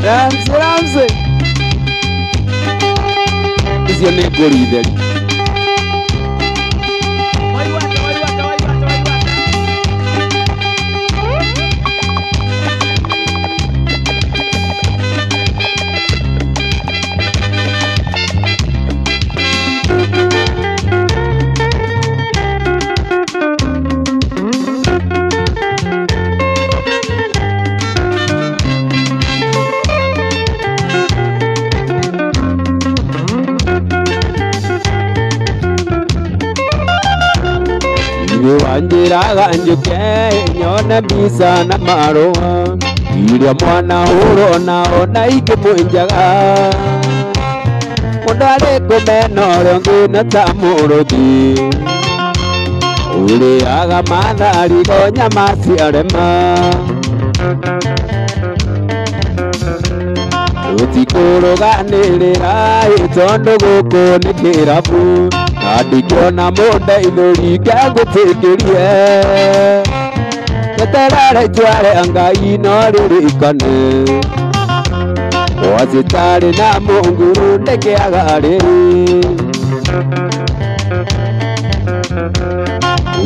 Ramsey, Ramsey. Icio nĩ ngũri theri. Anjĩraga njũke nyone mbica na marũa iria mwana ũrona ona ingĩmwĩnjaga mũndũ arĩ kũmena ũrĩa ũngĩ na ta mũrũthi ũrĩaga matharigo nyama ciarema tũtikũrũganĩrĩra tondũ gũkũ nĩ kĩrabu na ndingĩona mũndeithũri ngegũtĩkĩrie eterere itua rĩa Ngai no rĩrĩkane wacitarĩ na mũnguru ndĩkĩaga rĩrĩ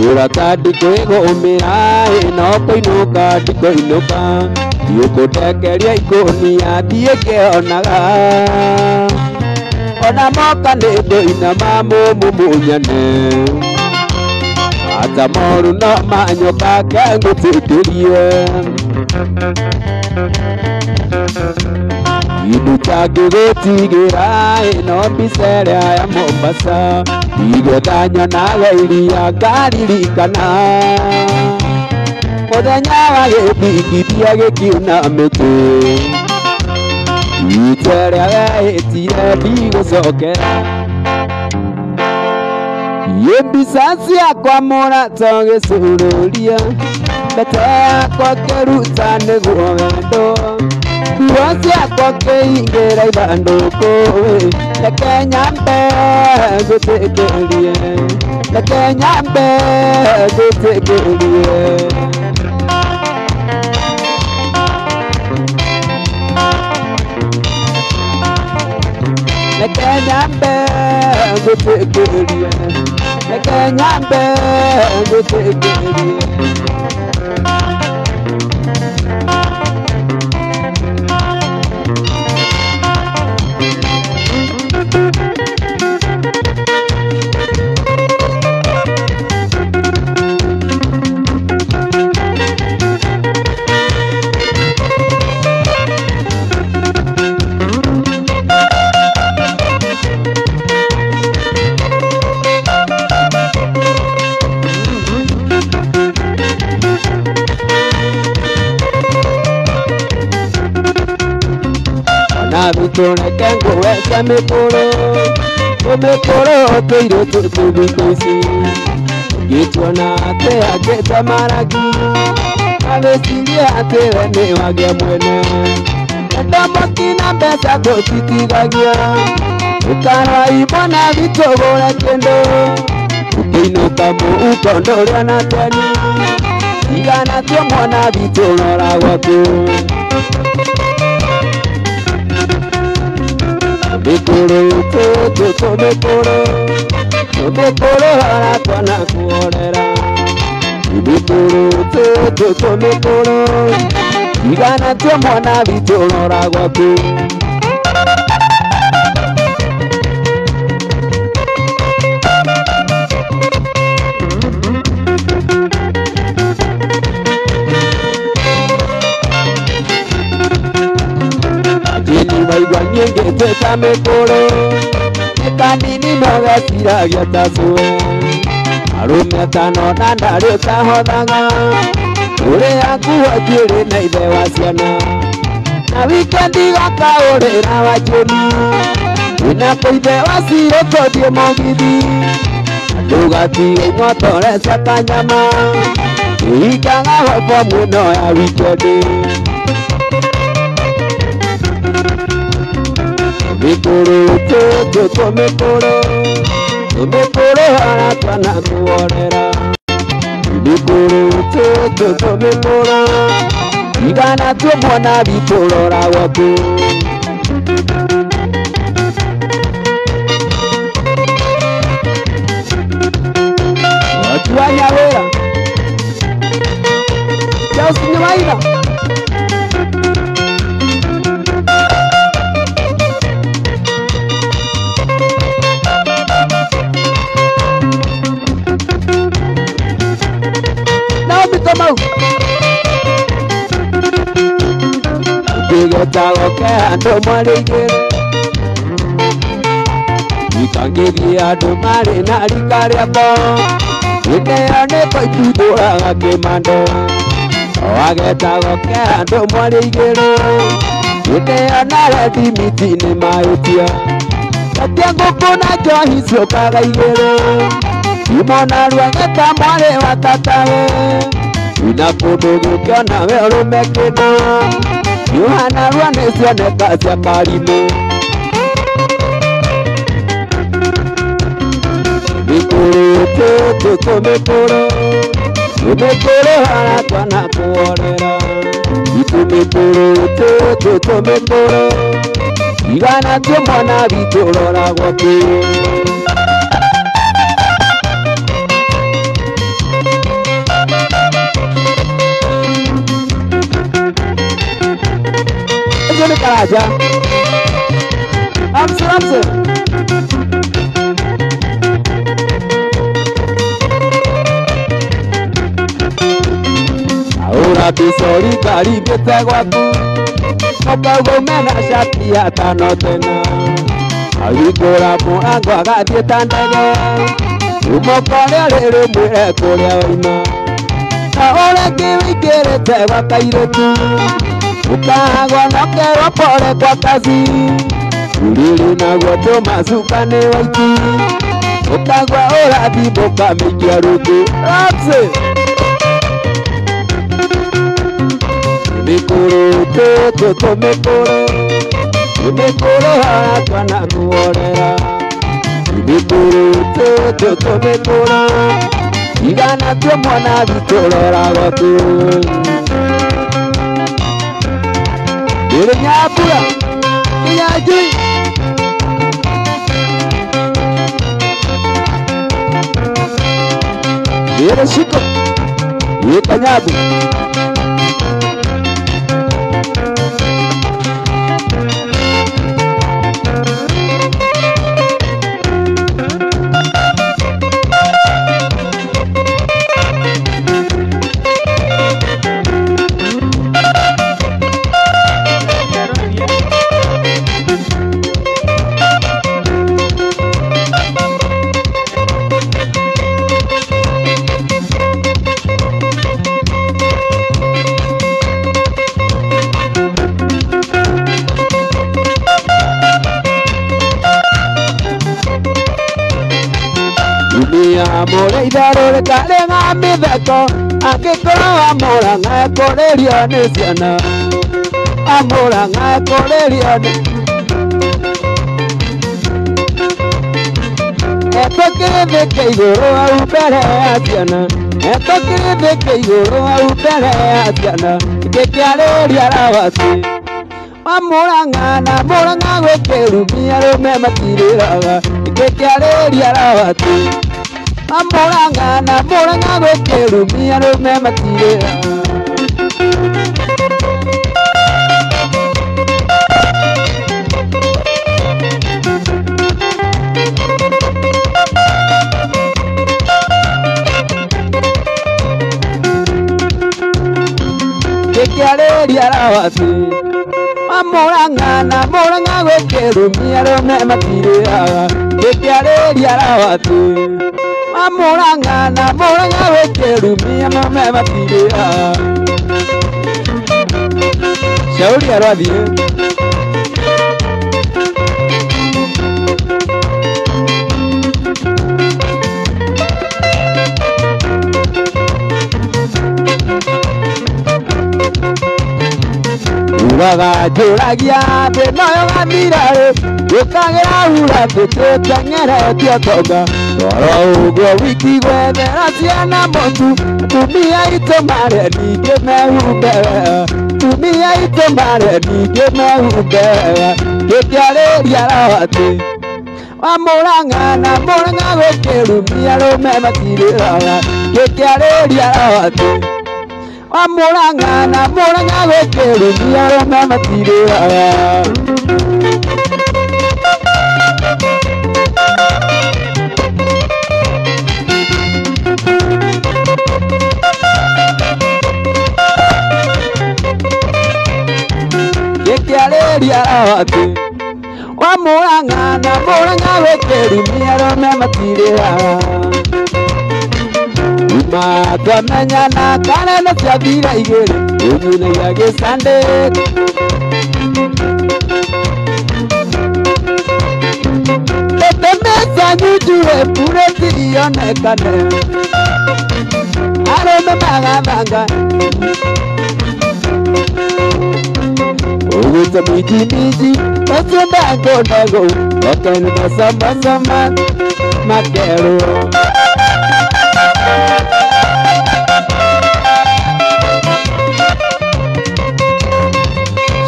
ũrata ndikwĩgũmĩra no kũinũka ndikũinũka ndiũkũndekeria ikũnia thiĩ ngĩonaga ona moka nĩ ngũinama mũmumunyane ata moru no manyoka kengũtĩkĩrie Indu tangĩgũtigĩra ĩno mbica ĩrĩa ya Mombasa ndigwetha nyonaga iria ngaririkana mũthenya wa gĩthingithia gĩkiuna mĩtĩ itua rĩa wehĩtire ndigũcokera Ĩ mbica ciakwa mũrata ũgĩcurũria mbete yakwa ngĩruta nĩguo wendo nguo ciakwa ngĩingĩra ithandũkũ reke nyambe ngũtĩkĩrie reke nyambe ngũtĩkĩrie reke nyambe ngũtĩkĩrie reke nyambe ngũtĩkĩrie Reke ngũwece mĩkũrũ tũmĩkũrũ tũirĩtu thikũ ici ũngĩtuona atĩ akĩte maragi agĩciria atĩ we nĩ wagĩa mwene ndomoki na mbeca tũcitigagia ũkarai mwana witũ gũre kĩndũ ũkĩinũka mũhuko ndũrĩa na teni tigana tio mwana witũ rora gwaku Mĩkũrũ tũtũ tũmĩkũrũ tũmĩkũrũ aratwa na kuorera mĩkũrũ tũtũ tũmĩkũrũ tigana tio mwana witũ rora gwaku Maigua nyingĩ ta mĩkũrũ nĩ kanini no geciragia ta cũwe arũme atano na ndarĩ ũtahothaga ũrĩa akuo njuĩrĩ na ithe wa ciana na wikendi gakaũrĩra wa njũni wĩna kũithe wa cirũ tũthiĩ mũgithi ndũgatige ing'otore kanyama ĩhingaga hobo mũno ya wikendi Mĩkũrũ tũtũ tũmĩkũrũ tũmĩkũrũ aratwa na kuorera mĩkũrũ tũtũ tũmĩkũrũ tigana tuo mwana witũ rora gwaku Watua Nyawĩra Charles Nyawaira Kamau Ngĩgetago ke andũ marĩ igĩrĩ Ikangĩthiĩ andũ marĩ na rika rĩakwa Ĩndĩ nĩ koitundũraga kĩmando wagetagwo kĩandũ mwarĩ igĩrĩ Ĩndĩ na rethimiti nĩ mahĩtia Gatia ngũkũ na njohi ciũkaga igĩrĩ Imona rwageta mwarĩ wa tatawe Ina kũndũ gũkĩona we ũrũme kĩndũ Yohana rwa nĩ cioneka cia karimũ Mĩkũrũ tũtũ mĩkũrũ Mĩkũrũ hara twana kuorera Itu mĩkũrũ tũtũ mĩkũrũ Igana tio mwana witũ roragwo kĩ Ũcio nĩ Karanja Amse amse Ahora pisori karigĩte gwaku Ũkauga ume na cati ya tano tena Ahingũra mũrango agathiĩ ta ndege Ũmũkore rĩrĩ mwĩre kũrĩa wauma Na ũrĩa wĩingĩrĩte gwa kairĩtu Ũkagwa na ũkerwo pole kwa kazi Ũrĩrĩ naguo tũmacuka nĩ waiti Ũkagwa ũrathimbũka mĩikia rũtũ Ramsey Mĩkũrũ tũtũ mĩkũrũ Mĩkũrũ hara twana kuorera Mĩkũrũ tũtũ mĩkũrũ Igana tio mwana witũ roragwo tu Ĩrĩ Nyambura Kĩnyanjui Ĩrĩ Shiko Ĩ Kanyabu Amore itharũ rĩkarĩ ng'a mĩtheko angĩkorwo amũrang'a ekũrĩrio nĩ ciana amũrang'a ekũrĩrio nĩ Etũkĩrĩthĩke igũrũ hau mbere ya ciana Etũkĩrĩthĩke igũrũ hau mbere ya ciana Ngĩkĩarĩria rawati Amũrang'a na mũrang'a gwĩkĩrumia arũme matirĩraga Ngĩkĩarĩria rawati Amũrang'a na mũrang'a gwĩkĩrumia arũme matirĩraga Ngĩkĩarĩria rawati Amũrang'a na mũrang'a gwĩkĩrumia arũme matirĩraga Ngĩkĩarĩria rawati Amũrang'a na mũrang'a gwĩkĩrumia arũme matirĩraga Shauri arwathiĩ Ugaga njũragia thĩna ũyũ gathira-rĩ Ũkagĩra hura tũteng'eretie ũtonga Toro ũguo wiki gwethera ciana mũtu Atumia aitũ marĩ ningĩ mehumbe wega Atumia aitũ marĩ ningĩ mehumbe wega Ngĩkĩarĩria rawati Amũrang'a na mũrang'a gwĩkĩrumia arũme matirĩraga Ngĩkĩarĩria rawati Amũrang'a na mũrang'a gwĩkĩrumia arũme matirĩraga Ngĩkĩarĩria rawati Amũrang'a na mũrang'a gwĩkĩrumia arũme matirĩraga Kuma twamenyana karena ciathire igĩrĩ ũnyunagia gĩcandĩ. Tũtũmĩca nyunjure purĩti ionekane arũme magathanga. Ũgwĩte minji minji ũcio ndangũ ndangũ okaini macamacama makerwo.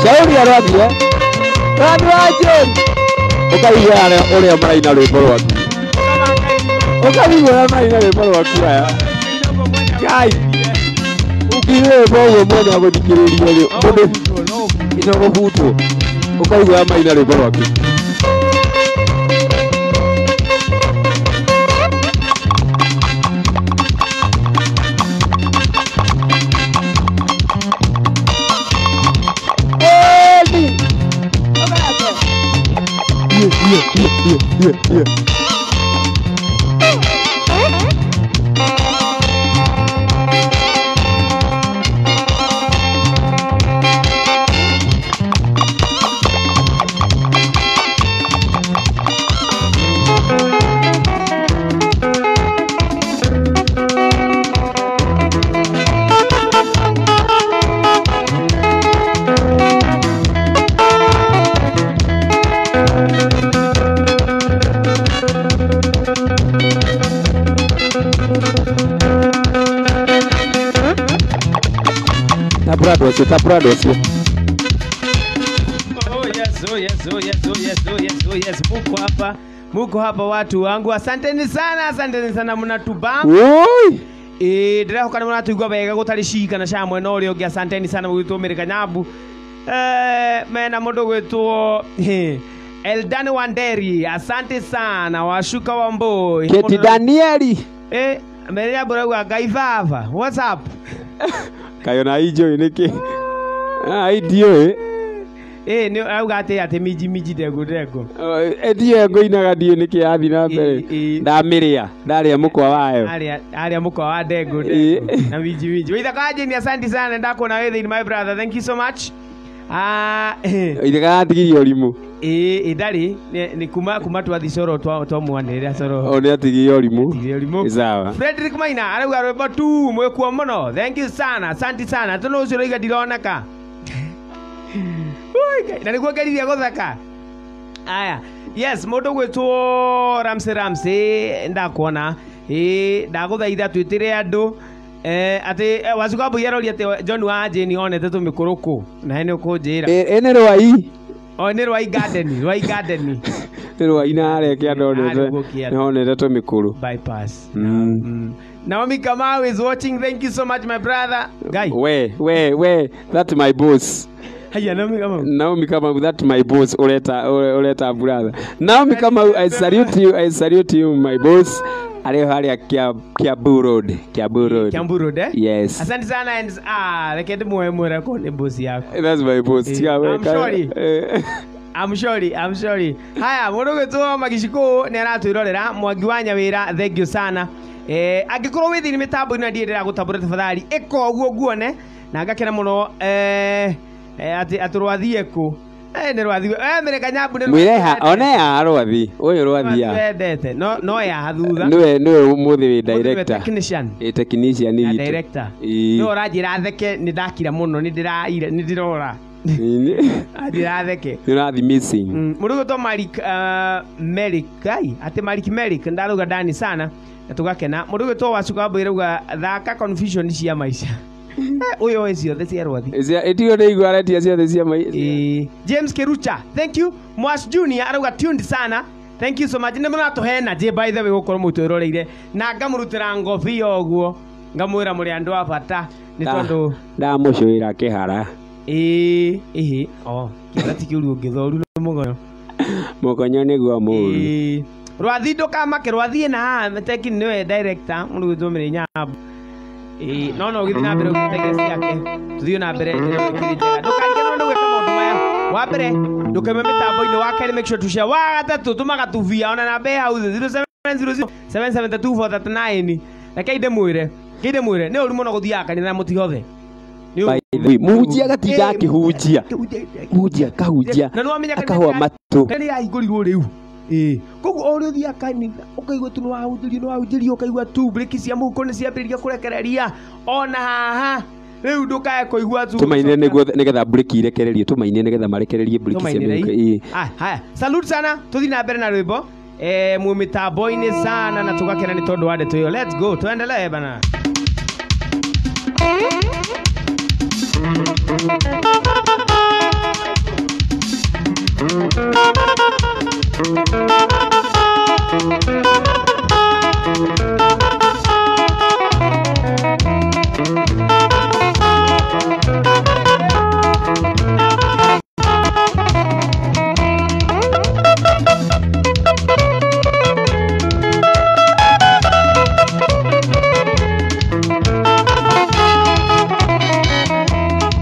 Shauri ya rwathi rwathi wa Jane ũkaigua ũrĩa maraina rwĩmbo rwaku, ũkaigua ũrĩa maraina rwĩmbo rwaku aya Ngai ũkiuga rwĩmbo ũguo mũndũ agũthikĩrĩria rĩ mũndũ ino gũbutwo ũkaigua ũrĩa maraina rwĩmbo rwaku. Yeah. Taprado. Oh yes, oh yes, oh yes, oh yes, oh yes, oh yes. Muko hapa watu wangu. Asanteni sana mnatubamba. Oi. Ndĩrehoka nĩ mũratũigua wega gũtarĩ cika na ca mwena ũrĩa ũngĩ. Asanteni sana mũgĩtwo Mĩrĩka Nyambu. Mena mũndũ gwĩtwo Eldani Wanderi. Asante sana Washuka Wamboi. Keti Danieli. Mĩrĩka Nyambu Ngai baba. What's up? Kayo na ijo nĩkĩ? Ah, idio. Nĩ auga atĩ minji minji ndengũ ndengũ. Ndiyo ngũinaga ndiũ nĩkĩ yathi na mbere. Ndamĩrĩa, ndarĩa mũkwa wayo. Arĩa mũkwa wa ndengũ ndengũ na minji minji. Waithaka wa Jane, asante sana ndakuona wĩ thĩinĩ my brother. Thank you so much. Ithaka atigirie ũrimũ. Ndarĩ nĩ kuma twathi coro twamwanĩrĩra coro. O nĩ atigirie ũrimũ. Sawa. Frederick Maina arauga rwĩmbo tu mwĩkuo mũno. Thank you sana. Asante sana. Tondũ ũcio ũrauga ndironeka. Na nĩguo ngeririe gũtheka. Aya. Yes, mũndũ gwĩtwo Ramsey ndakuona. Ndagũthaitha twĩtĩre andũ. Atĩ Wacuka Mbui aroria atĩ John wa Jane onete tũmĩkũrũkũ. Nawe nĩ ũkũnjĩra. Nĩ Rwai. O nĩ Rwai Garden, Rwai Garden. Nĩ Rwai na harĩa kĩanda onete tũmĩkũrũ. Bypass. Naomi Kamau is watching. Thank you so much my brother. Guy. We, that's my boss. Haya, Naomi Kamau. Naomi Kamau, that's my boss. Uleta brother. Naomi Kamau, I salute you my boss. Arĩa harĩa Kiambu Road, Kiambu Road. Kiambu Road, eh? Yes. Asante sana and reke ndĩmuoe mwĩre ko nĩ boss yaku. That's my boss. I'm sorry. I'm sorry. Haya, mũndũ gwĩtwo Magicikũ nĩ aratwĩrorera. Mwangi wa Nyawĩra, thank you sana. Angĩkorwo wĩ thĩinĩ mĩtambo-inĩ na ndirĩ ndĩragũtambũra tafadhali ĩka ũguo nguone na ngakena mũno atĩ rwathiĩ kũ. Nĩ rwathi. Mĩrĩka Nyambu nĩ Mwĩreha one ya rwathi. Ũyũ rwathi ya. Wendete. No ya thutha. Nĩwe ũmũthĩ wĩ director. Technician. Technician witũ. Director. No ũranjĩra theke nĩ ndakira mũno nĩ ndĩraira nĩ ndĩrora. Anjĩra theke. Nĩ ũrathi missing. Mũndũ gwĩtwo Malik Melik. Ai, atĩ Malik Melik ndaruga ndani sana na tũgakena. Mũndũ gwĩtwo Wacuka Wambui arauga thaka confusion cia maica. Ũyũ oĩ ciothe cia rwathi. Ĩtio nĩ igua aretia ciothe cia maica. James Kerucha, thank you. Mwas Junior arauga tuned sana. Thank you so much. Nĩ mũratũhe energy by the way gũkorwo mũtwĩroreire na ngamũrutĩra ngobia ũguo ngamwĩra mũrĩ andũ a bata nĩ tondũ ndamũcũĩra kĩhara. O kĩhara ti kĩũru ũngĩthoru nĩ mũgonyo. Mũgonyo nĩguo mũũru. Rwathi ndũkamake rwathi na haha teki nĩwe director mũndũ gwĩtwo Mĩrĩ Nyambu. No gĩthiĩ na mbere ũgĩtegia ciake tũthiĩ na mbere njĩra ĩkĩrĩ njega. Ndũkariganĩrwo nĩ gwĩka maũndũ maya. Wa mbere ndũkaime mĩtambo-inĩ, wa kerĩ make sure to share, wa gatatũ tũmaga tubia ona namba ĩ hau 0700 772 439. Reke ndĩmwĩre Kĩndĩ mwĩre nĩ ũru mũno gũthiaga kanitha na mũtihothe. By the way, mũhunjia agatinda akĩhunjia. Mũhunjia akahunjia. Na nĩwamenya akahũa matũ. Kanitha yahingũrirwo rĩu. Koguo o ũrĩa ũthiaga kanitha ũkaigua tu nĩwahunjĩrio nĩwahunjĩrio ũkaigua tu breki cia mũhuko nĩciambĩrĩria kũrekereria ona haha rĩu ndũkae kũigua tu. Tũmainĩre nĩguo nĩgetha breki irekererie, tũmainĩre nĩgetha marekererie breki cia Tũmainĩre mĩhuko. ii. Haya, salute sana, tuthiĩ na mbere na rwĩmbo. Mwĩ mĩtambo-inĩ sana na tũgakena nĩ tondũ wa ndeto ĩyo. Let's go, tuendelee bana.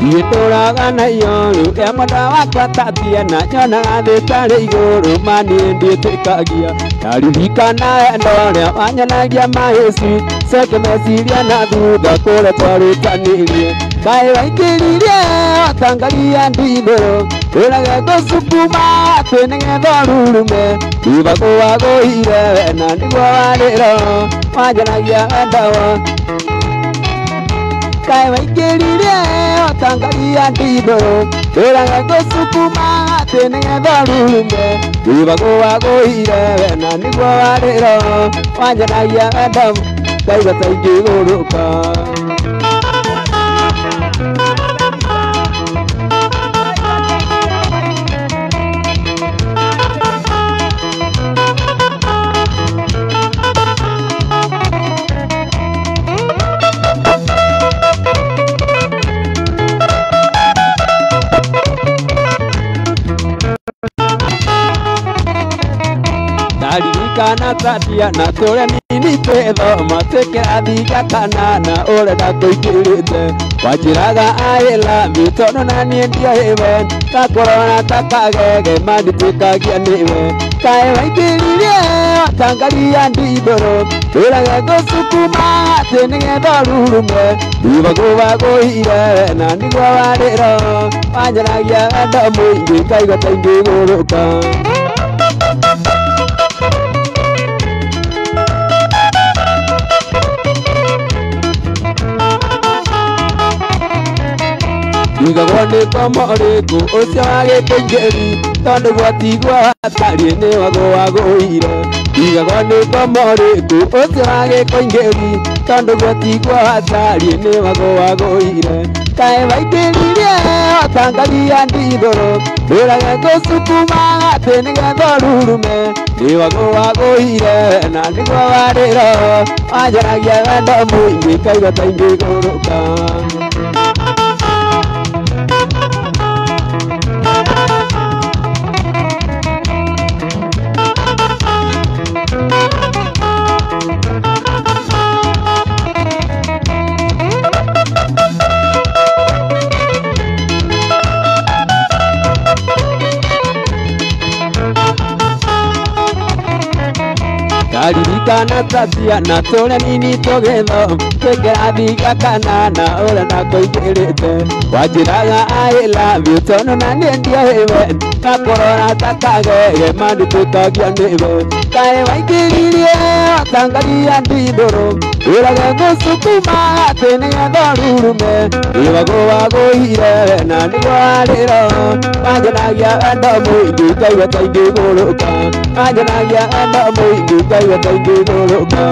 Itũraga na iyoru ya mwenda wakwa tatiana nyonaga thĩ tarĩ igũrũ ma niĩ ndiĩtĩkagia ndaririkana wendo ũrĩa wanyonagia mahĩci coke meciria na thutha kũrĩa twarutanirie kaĩ waingĩririe watangaria ndithũrũ wĩrage gũcukuma atĩ nĩgetha ũrurume thutha kũwagũire we na nĩguo warĩro wanyonagia wendo kaĩ waingĩririe watangaria ndithũrũ wĩrage gũcukuma atĩ nĩgetha ũrurume thutha kũwagũire we na nĩguo warĩro wanyonagia wendo ngaigua ta ingĩgũrũka. Ndaririkana tatiana tũrĩa nini twĩthoma twĩ kĩrathi gĩa kanana ũrĩa ndakũingĩrĩte wanjĩraga I love you tondũ na niĩ ndioĩ we ngakũrora ta kagege ma ndituĩkagia nĩwe kaĩ waingĩririe watangaria ndithũrũ wĩrage gũcukuma atĩ nĩgetha ũrurume thutha kũwagũire we na nĩguo warĩro wanyonagia wendo mũingĩ ngaigua ta ingĩgũrũka. Ndigagwo nĩ ngoma ũrĩkũ ũcio wa gĩkũingĩri tondũ gwatigwo hatariĩ nĩ wagũwagũire. Ndigagwo nĩ ngoma ũrĩkũ ũcio wa gĩkũingĩri tondũ gwatigwo hatariĩ nĩ wagũwagũire. Kaĩ waingĩririe watangaria ndithũrũ wĩrage gũcukuma atĩ nĩgetha ũrurume nĩ wagũwagũire na nĩguo warĩro wanyonagia wendo mũingĩ ngaigua ta ingĩgũrũka. Ndaririkana tatiana tũrĩa nini tũgĩthoma twĩ kĩrathi gĩa kanana ũrĩa ndakũingĩrĩte wanjĩraga I love you tondũ na niĩ ndioĩ we ngakũrora ta kagege ma ndituĩkagia nĩwe kaĩ waingĩririe watangaria ndithũrũ wĩrage gũcukuma atĩ nĩgetha ũrurume nĩwagũwagũire we na nĩguo warĩro wanyonagia wendo mũingĩ ngaigua ta ingĩgũrũka wanyonagia wendo mũingĩ ngaigua ta ingĩgũrũka.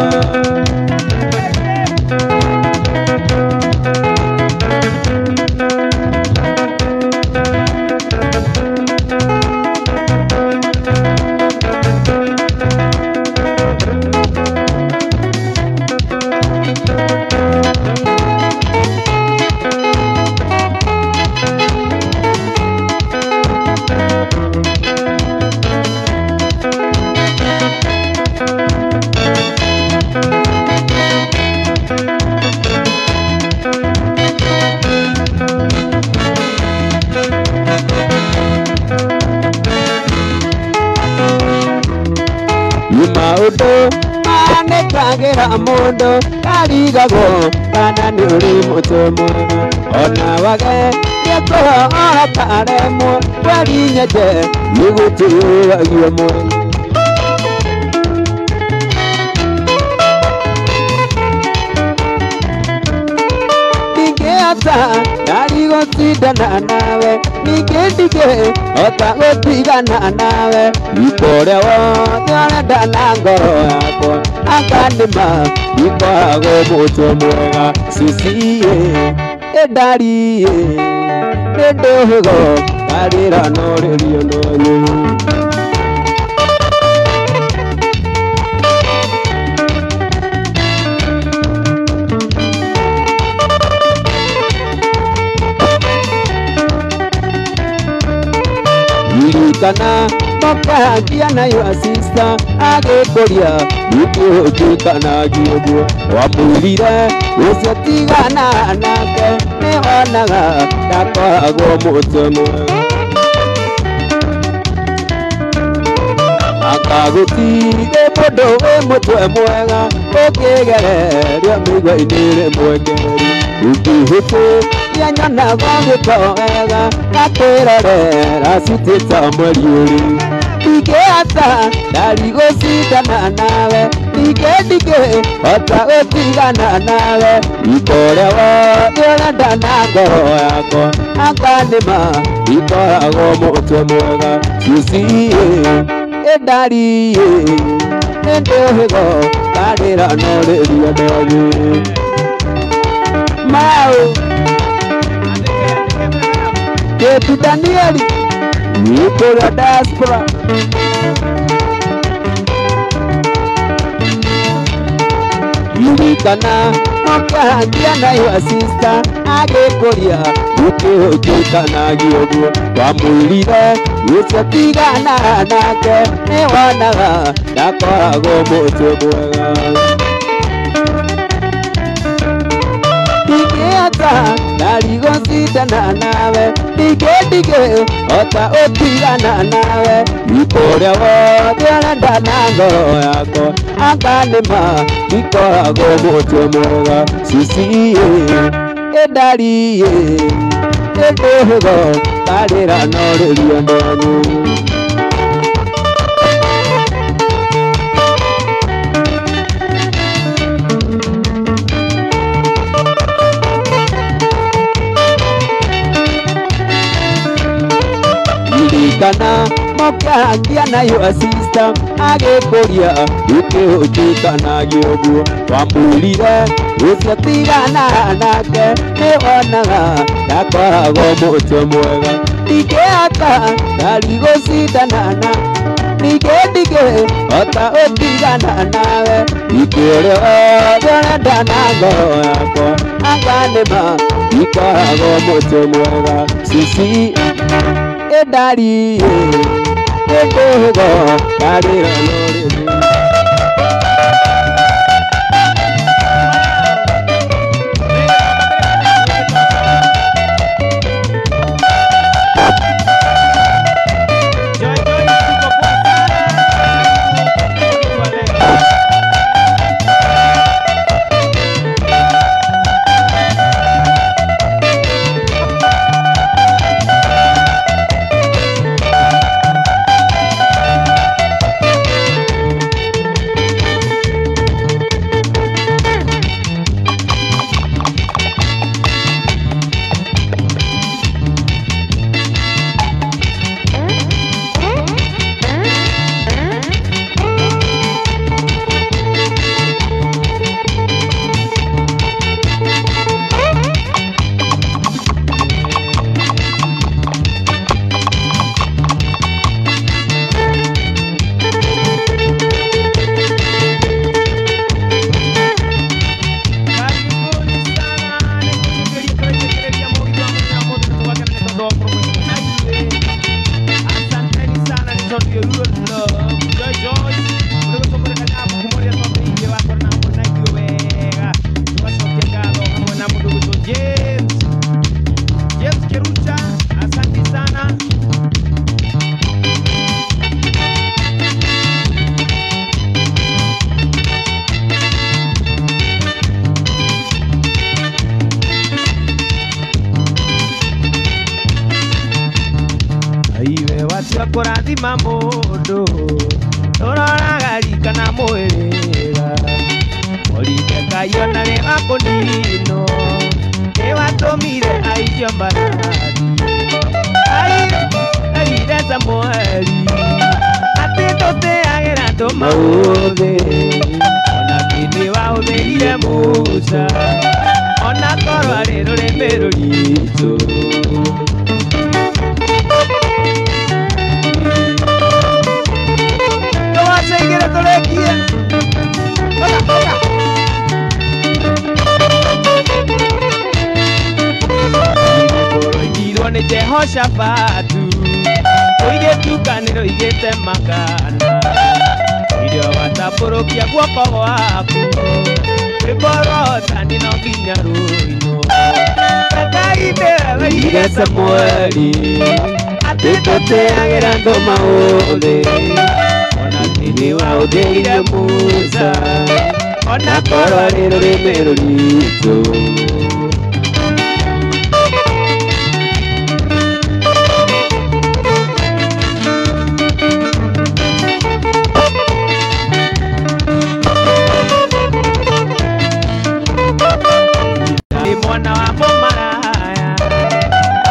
Ndarora mũndũ ndarigagwo kana nĩ ũrĩ mũtwe mwega ona wage nĩekũhora karemwo twari nyenje nĩgũtũagio mwega. Ndingĩhota ndarigũcindana nawe ningĩ ndingĩhota gũtigana nawe ikũrĩa wothe ũrenda na ngoro yakwa akanĩma ikoragwo mũtwe mwega ciciĩ ĩndariĩ nĩndũhĩgo ndarĩra norĩrio nonyu. Ririkana mũkagia nayo asista agĩkũria nĩkĩũtikanagia ũguo wamwĩrire ũcio tigana nake nĩwonaga ndakoragwo mũtwe mwega akagũtirĩ mũndũ wĩ mũtwe mwega ũkĩgereria mĩigua-inĩ rĩmwe kerĩ ũkĩhĩtĩria nyonaga gĩko wega ngakwĩrorera citĩ ta mweri ũrĩ ndingĩhota ndarigũcindana nawe ningĩ ndingĩhota gũtigana nawe ikũrĩa wothe ũrenda na ngoro yakwa akanĩma ikoragwo mũtwe mwega ciciĩ ĩndariĩ nĩndũhĩgo ndarĩra norĩrio nonyu mau Ketu Danieli Nikuria diaspora Ririkana mũkagia nayo asista agĩkũria nĩkĩũtikanagia ũguo wamwĩrire ũcio tigana nake nĩwonaga ndakoragwo mũtwe mwega. Ndingĩhota ndarigũcindana nawe ningĩ ndingĩhota ũtigana nawe ikũrĩa wothe ũrenda na ngoro yakwa akanĩma ikoragwo mũtwe mwega ciciĩ ĩndariĩ nĩndũhĩgo ndarĩra norĩrio nonyu. Ririkana mũkagia nayo asista agĩkũria nĩkĩũtikanagia ũguo wamwĩrire ũcio tigana nake nĩwonaga ndakoragwo mũtwe mwega ndingĩhota ndarigũcindana na ningĩ ndingĩhota ũtigana nawe ikũrĩa wothe ũrenda na ngoro yakwa akanĩma ikoragwo mũtwe mwega cici ĩndariĩ nĩndũhĩgo ndarĩra norĩrio. Joy, Joy, tuko poa sana. Watua kũrathima mũndũ ũroraga rika na mwĩrĩga Moridekai ona nĩ wa kũninwo nĩ watũmire aicio mbarathi Airire Samueli atĩ tũteagĩra tũmaũthĩ ona kĩndĩ wahũthĩrire Musa ona korwo arĩ rũrĩmĩ rũritũ. Tũwaceigĩre tũrĩkie. Oka, oka. Rũigirwo nĩ Jehoshafatu ũigĩtukanĩro igĩte makana irio watambũrũkia guoko gwaku rwĩmbo rwa hotani no nginya rũinwo. Ngai nĩwe werire Samueli atĩ tũteagĩra andũ maũthĩ ona nĩ wahũthĩrire Musa ona korwo arĩ rũrĩmĩ rũritũ. Mwana wa mũmaraya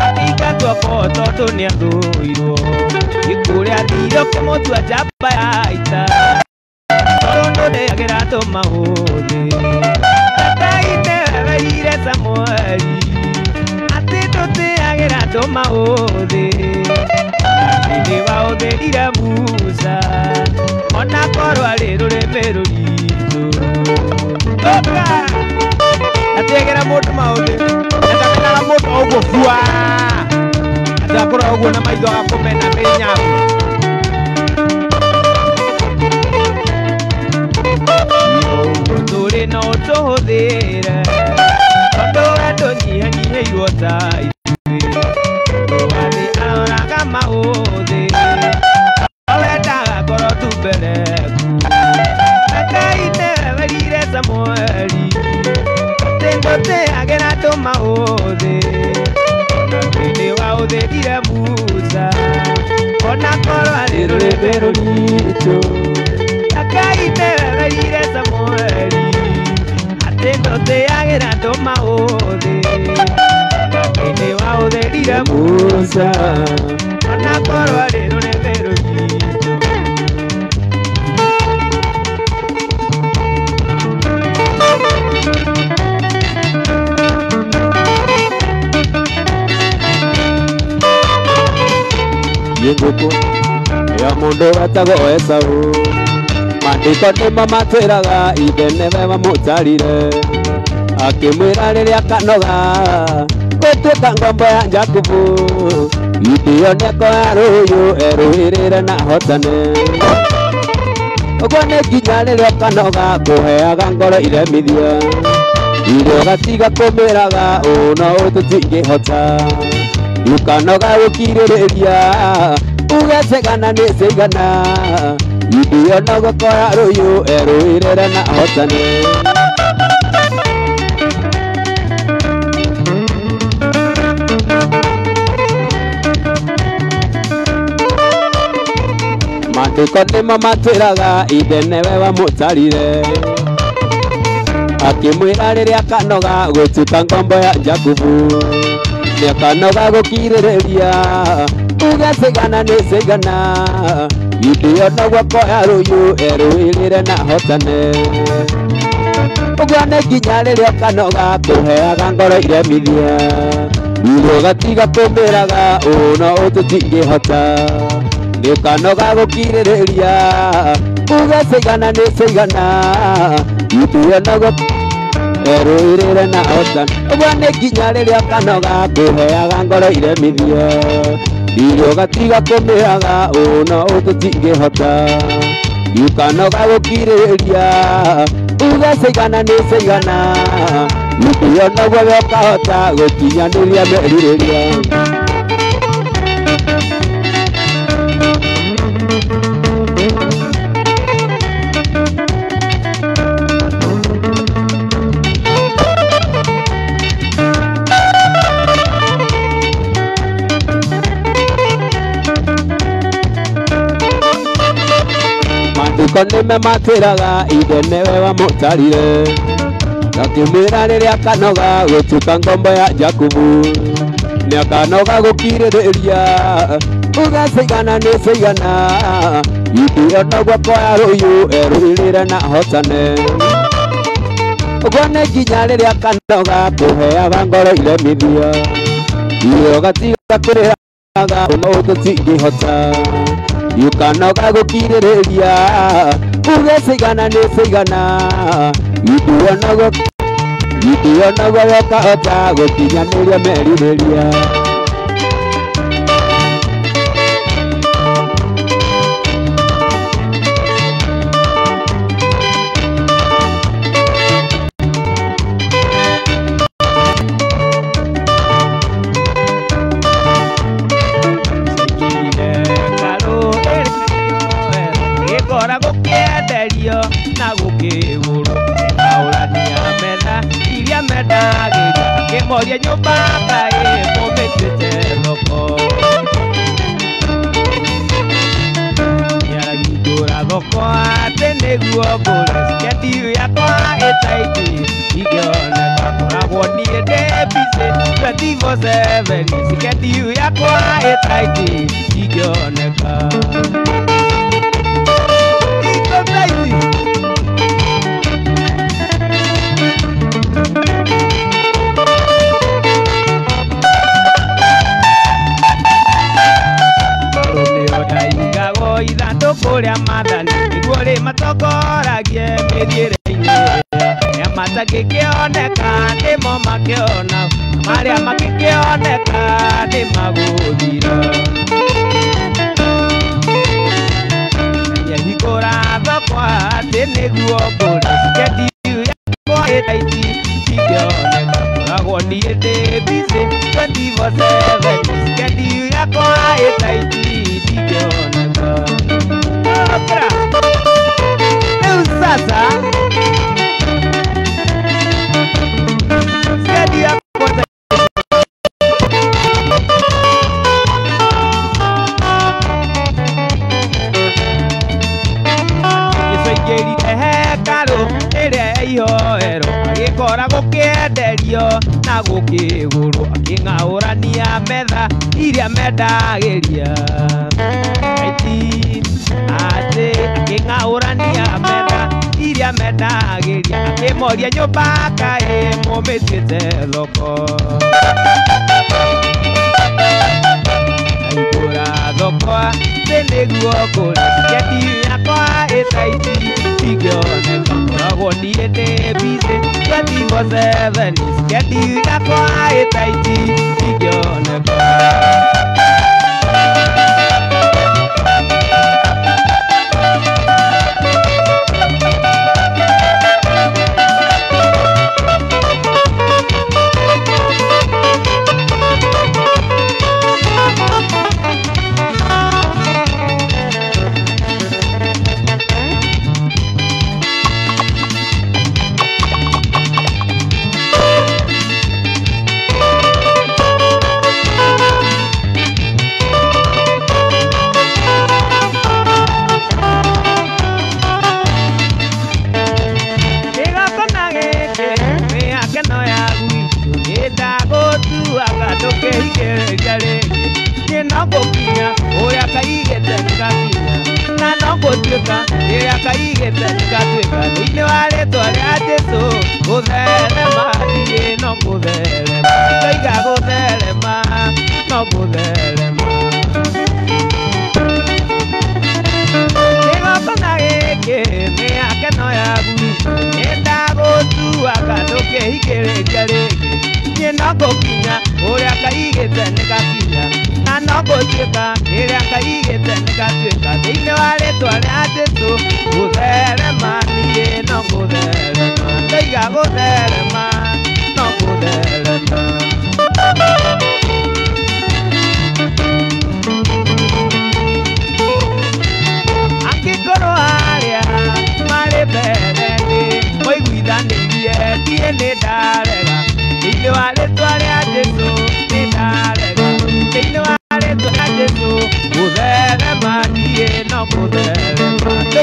akĩingatwo kwao tondũ nĩathũirwo gĩkuũ athire ũkĩmũtua njamba ya ita tondũ ndũteagĩra tũmaũthĩ. Ngai nĩwe werire Samueli atĩ tũteagĩra tũmaũthĩ nĩ wahũthĩrire Musa ona korwo arĩ rũrĩmĩ rũritũ. Oka! Ategera mũndũ maũthĩ ndamenaga mũndũ ũguo bua atakũrora ũguo na maitho agakũmena mĩnyagu. Ũguo tũrĩ no ũtũhũthĩre tondũ we ndũnyihanyihĩirwo ta ithuĩ. Wathĩ aroraga maũthĩ wendaga ngoro tu mbereku. Ngai nĩwe werire Samueli tũteagĩra tũmaũthĩ ona nĩ wahũthĩrire Musa ona korwo arĩ rũrĩmĩ rũritũ. Ngai nĩwe werire Samueli atĩ tũteagĩra tũmaũthĩ nĩ wahũthĩrire Musa ona korwo arĩ rũrĩmĩ rũritũ. Ngũkũ ya mũndũ wetagwo Esau maandĩko nĩmo matwĩraga ithe nĩwe wamũtarire akĩmwĩra rĩrĩa kanoga gũtuĩka ngombo ya Jakubu itĩo nĩakoya rũyũ erũĩrĩre na hotane. Ũguo nĩ nginya rĩrĩa ũkanoga kũheaga ngoro iremithia irio ũgatiga kũmĩraga ũũ no ũũ tũtingĩhota ukanoga gũkirĩrĩria uge cigana nĩ cigana itĩo no gũkoya rũyũ erũĩrĩre na hotane. Maandĩko nĩmo matwĩraga ithe nĩwe wamũtarire akĩmwĩra rĩrĩa kanoga gũtuĩka ngombo ya Jakubu nĩakanoga gũkirĩrĩria uge cigana nĩ cigana itĩo no guokoya rũyũ erũĩrĩre na hotane. Ũguo nĩ nginya rĩrĩa ũkanoga kũheaga ngoro iremithia irio ũgatiga kũmĩraga ũũ no ũũ tũtingĩhota nĩũkanoga gũkirĩrĩria uge cigana nĩ cigana itĩo no erũĩrĩre na hotane. Ũguo nĩ nginya rĩrĩa ũkanoga kũheaga ngoro iremithia irio ũgatiga kũmĩraga ũũ no ũũ tũtingĩhota ukanoga gũkirĩrĩria uge cigana nĩ cigana itĩo noguo we ũkahota gũkinyanĩria merirĩria. Maandĩko nĩme matwĩraga ithe nĩwe wamũtarire gakĩmwĩra rĩrĩa kanoga gũtuĩka ngombo ya Jakubu nĩakanoga gũkirĩrĩria uga cigana nĩ cigana ithuĩ noguo koya rũyũ erũĩrĩre na hotane ũguo nĩ nginya rĩrĩa kanoga kũheaga ngoro iremithia iwe ũgatiga kũrĩraga ũno tũtingĩhota ukanoga gũkirĩrĩria uge cigana nĩ cigana ithuĩ noguo wekahota gũkinyanĩria merirĩria. Na gũkĩgũrwo ĩkaũrania metha iria mendagĩria akĩmoria nyũmba kaĩ mũmĩtuĩte thoko nĩarahingũra thoko atĩ nĩguo ngũre sketi yakwa ĩtaiti ingĩoneka koragwo niĩ ndĩ busy 24/7 sketi yakwa ĩtaiti ingĩoneka iko taiti. Ithandũkũ rĩa maathani nĩguo rĩmatongoragie mĩthiĩre-inĩ arĩa matangĩkĩoneka nĩmo makĩona marĩa mangĩkĩoneka nĩmagũthira nĩahingũra thoko atĩ nĩguo ngũre sketi yakwa ĩtaiti ingĩoneka koragwo niĩ ndĩ busy 24/7 sketi yakwa ĩtaiti ingĩoneka. Rĩu sasa sketi yakwa ĩcoingĩrire hekarũ ĩrĩa ya ihoero agĩkora gũkĩenderio na gũkĩgũrwo akĩng'aũrania metha iria mendagĩria atĩ akĩng'aũrania metha iria mendagĩria akĩmoria nyũmba kaĩ mũmĩtuĩte thoko ahingũra thoko atĩ nĩguo ngũre sketi yakwa ĩtaiti ingĩoneka koragwo niĩ ndĩ busy 24/7 sketi yakwa ĩtaiti ingĩoneka.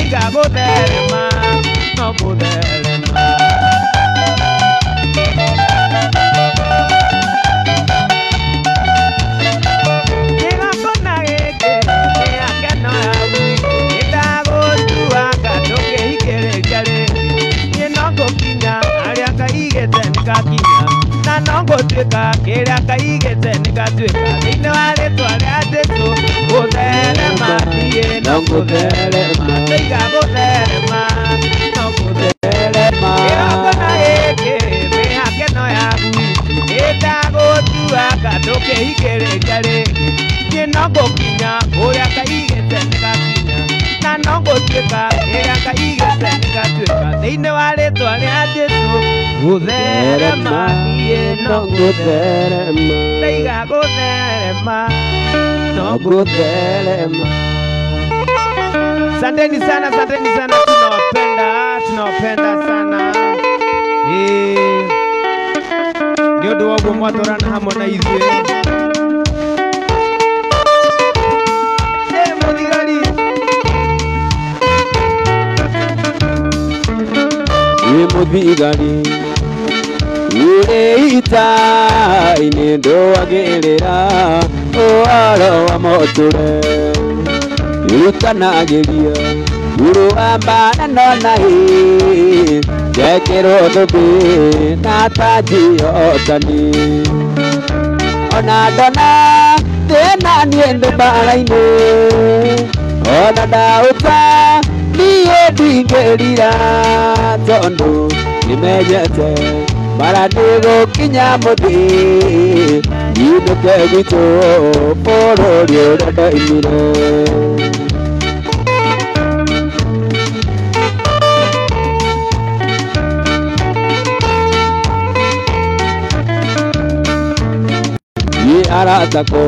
Ndaiga gũtherema no gũtherema. Kĩgongona gĩkĩ mĩaka ĩno yaku ĩtagũtuanga ndũngĩhingĩrĩria rĩngĩ. Niĩ no ngũkinya harĩa Ngai aigĩte nĩngakinya, na no ngũtuĩka kĩrĩa Ngai aigĩte nĩngatuĩka. Thĩinĩ wa rĩtwa rĩa Jesũ gũtherema, niĩ no ngũtherema. Ndaiga gũtherema no gũtherema. Kĩgongona gĩkĩ mĩhaka ĩno yaku ĩtagũtuanga ndũngĩhingĩrĩria rĩngĩ. Niĩ no ngũkinya kũrĩa Ngai aigĩte nĩngakinya, na no ngũtuĩka kĩrĩa Ngai aigĩte nĩngatuĩka. Thĩinĩ wa rĩtwa rĩa Jesũ gũtherema, niĩ no gũtherema. Ndaiga gũtherema no gũtherema. Asanteni sana, asanteni sana, tunawapenda, tunawapenda sana. Nĩ ũndũ wa ũguo mwatũrana hamwe na ithuĩ. Mũthigari. Wĩ mũthigari ũrĩ ita-inĩ ndũagĩrĩra ũhoro wa motũre irutanagĩria ũrũa mbara no nahi njekĩrwo thũmbĩ na tanji hotani ona ndona thĩna niĩ ndĩ mbara-inĩ ona ndaũta niĩ ndingĩrira tondũ nĩmenyete mbara ndĩgũkinya mũthĩ nyinũke gwitũ bũrũri ũrĩa ndoimire. Niĩ aratakwo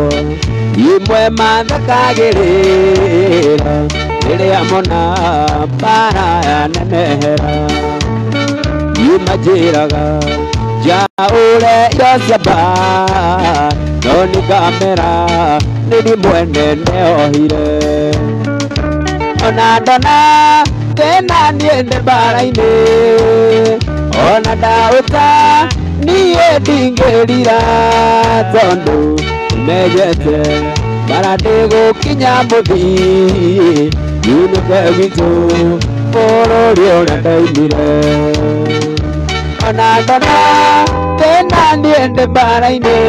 imwe mathakagĩrĩra rĩrĩa mona mbara yanenehera niĩ manjĩraga njaũre indo cia mbara no nĩngamera nĩ mwene nĩohire ona ndona thĩna niĩ ndĩ mbara-inĩ ona ndaũta niĩ ndingĩrira tondũ nĩmenyete mbara ndĩgũkinya mũthĩ nyinũke gwitũ bũrũri ũrĩa ndoimire ona ndona thĩna niĩ ndĩ mbara-inĩ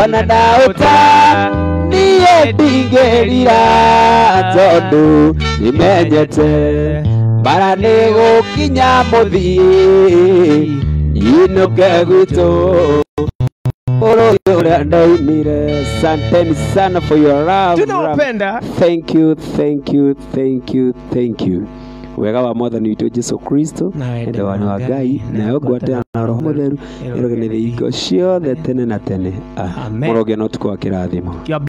ona ndaũta niĩ ndingĩrira tondũ nĩmenyete mbara nĩgũkinya mũthĩ nyinũke gwitũ bũrũri ũrĩa ndoimire. Asanteni sana for your love. Tunawapenda. Thank you, thank you, thank you, thank you. Wega wa Mwathani witũ Jesu Kristo Na wendo wa Ngai nayo ngwatĩra na Roho Mũtheru ĩrogenere hingo ciothe tene na tene. Amen. Mũrogĩa na ũtukũ wa kĩrathimo.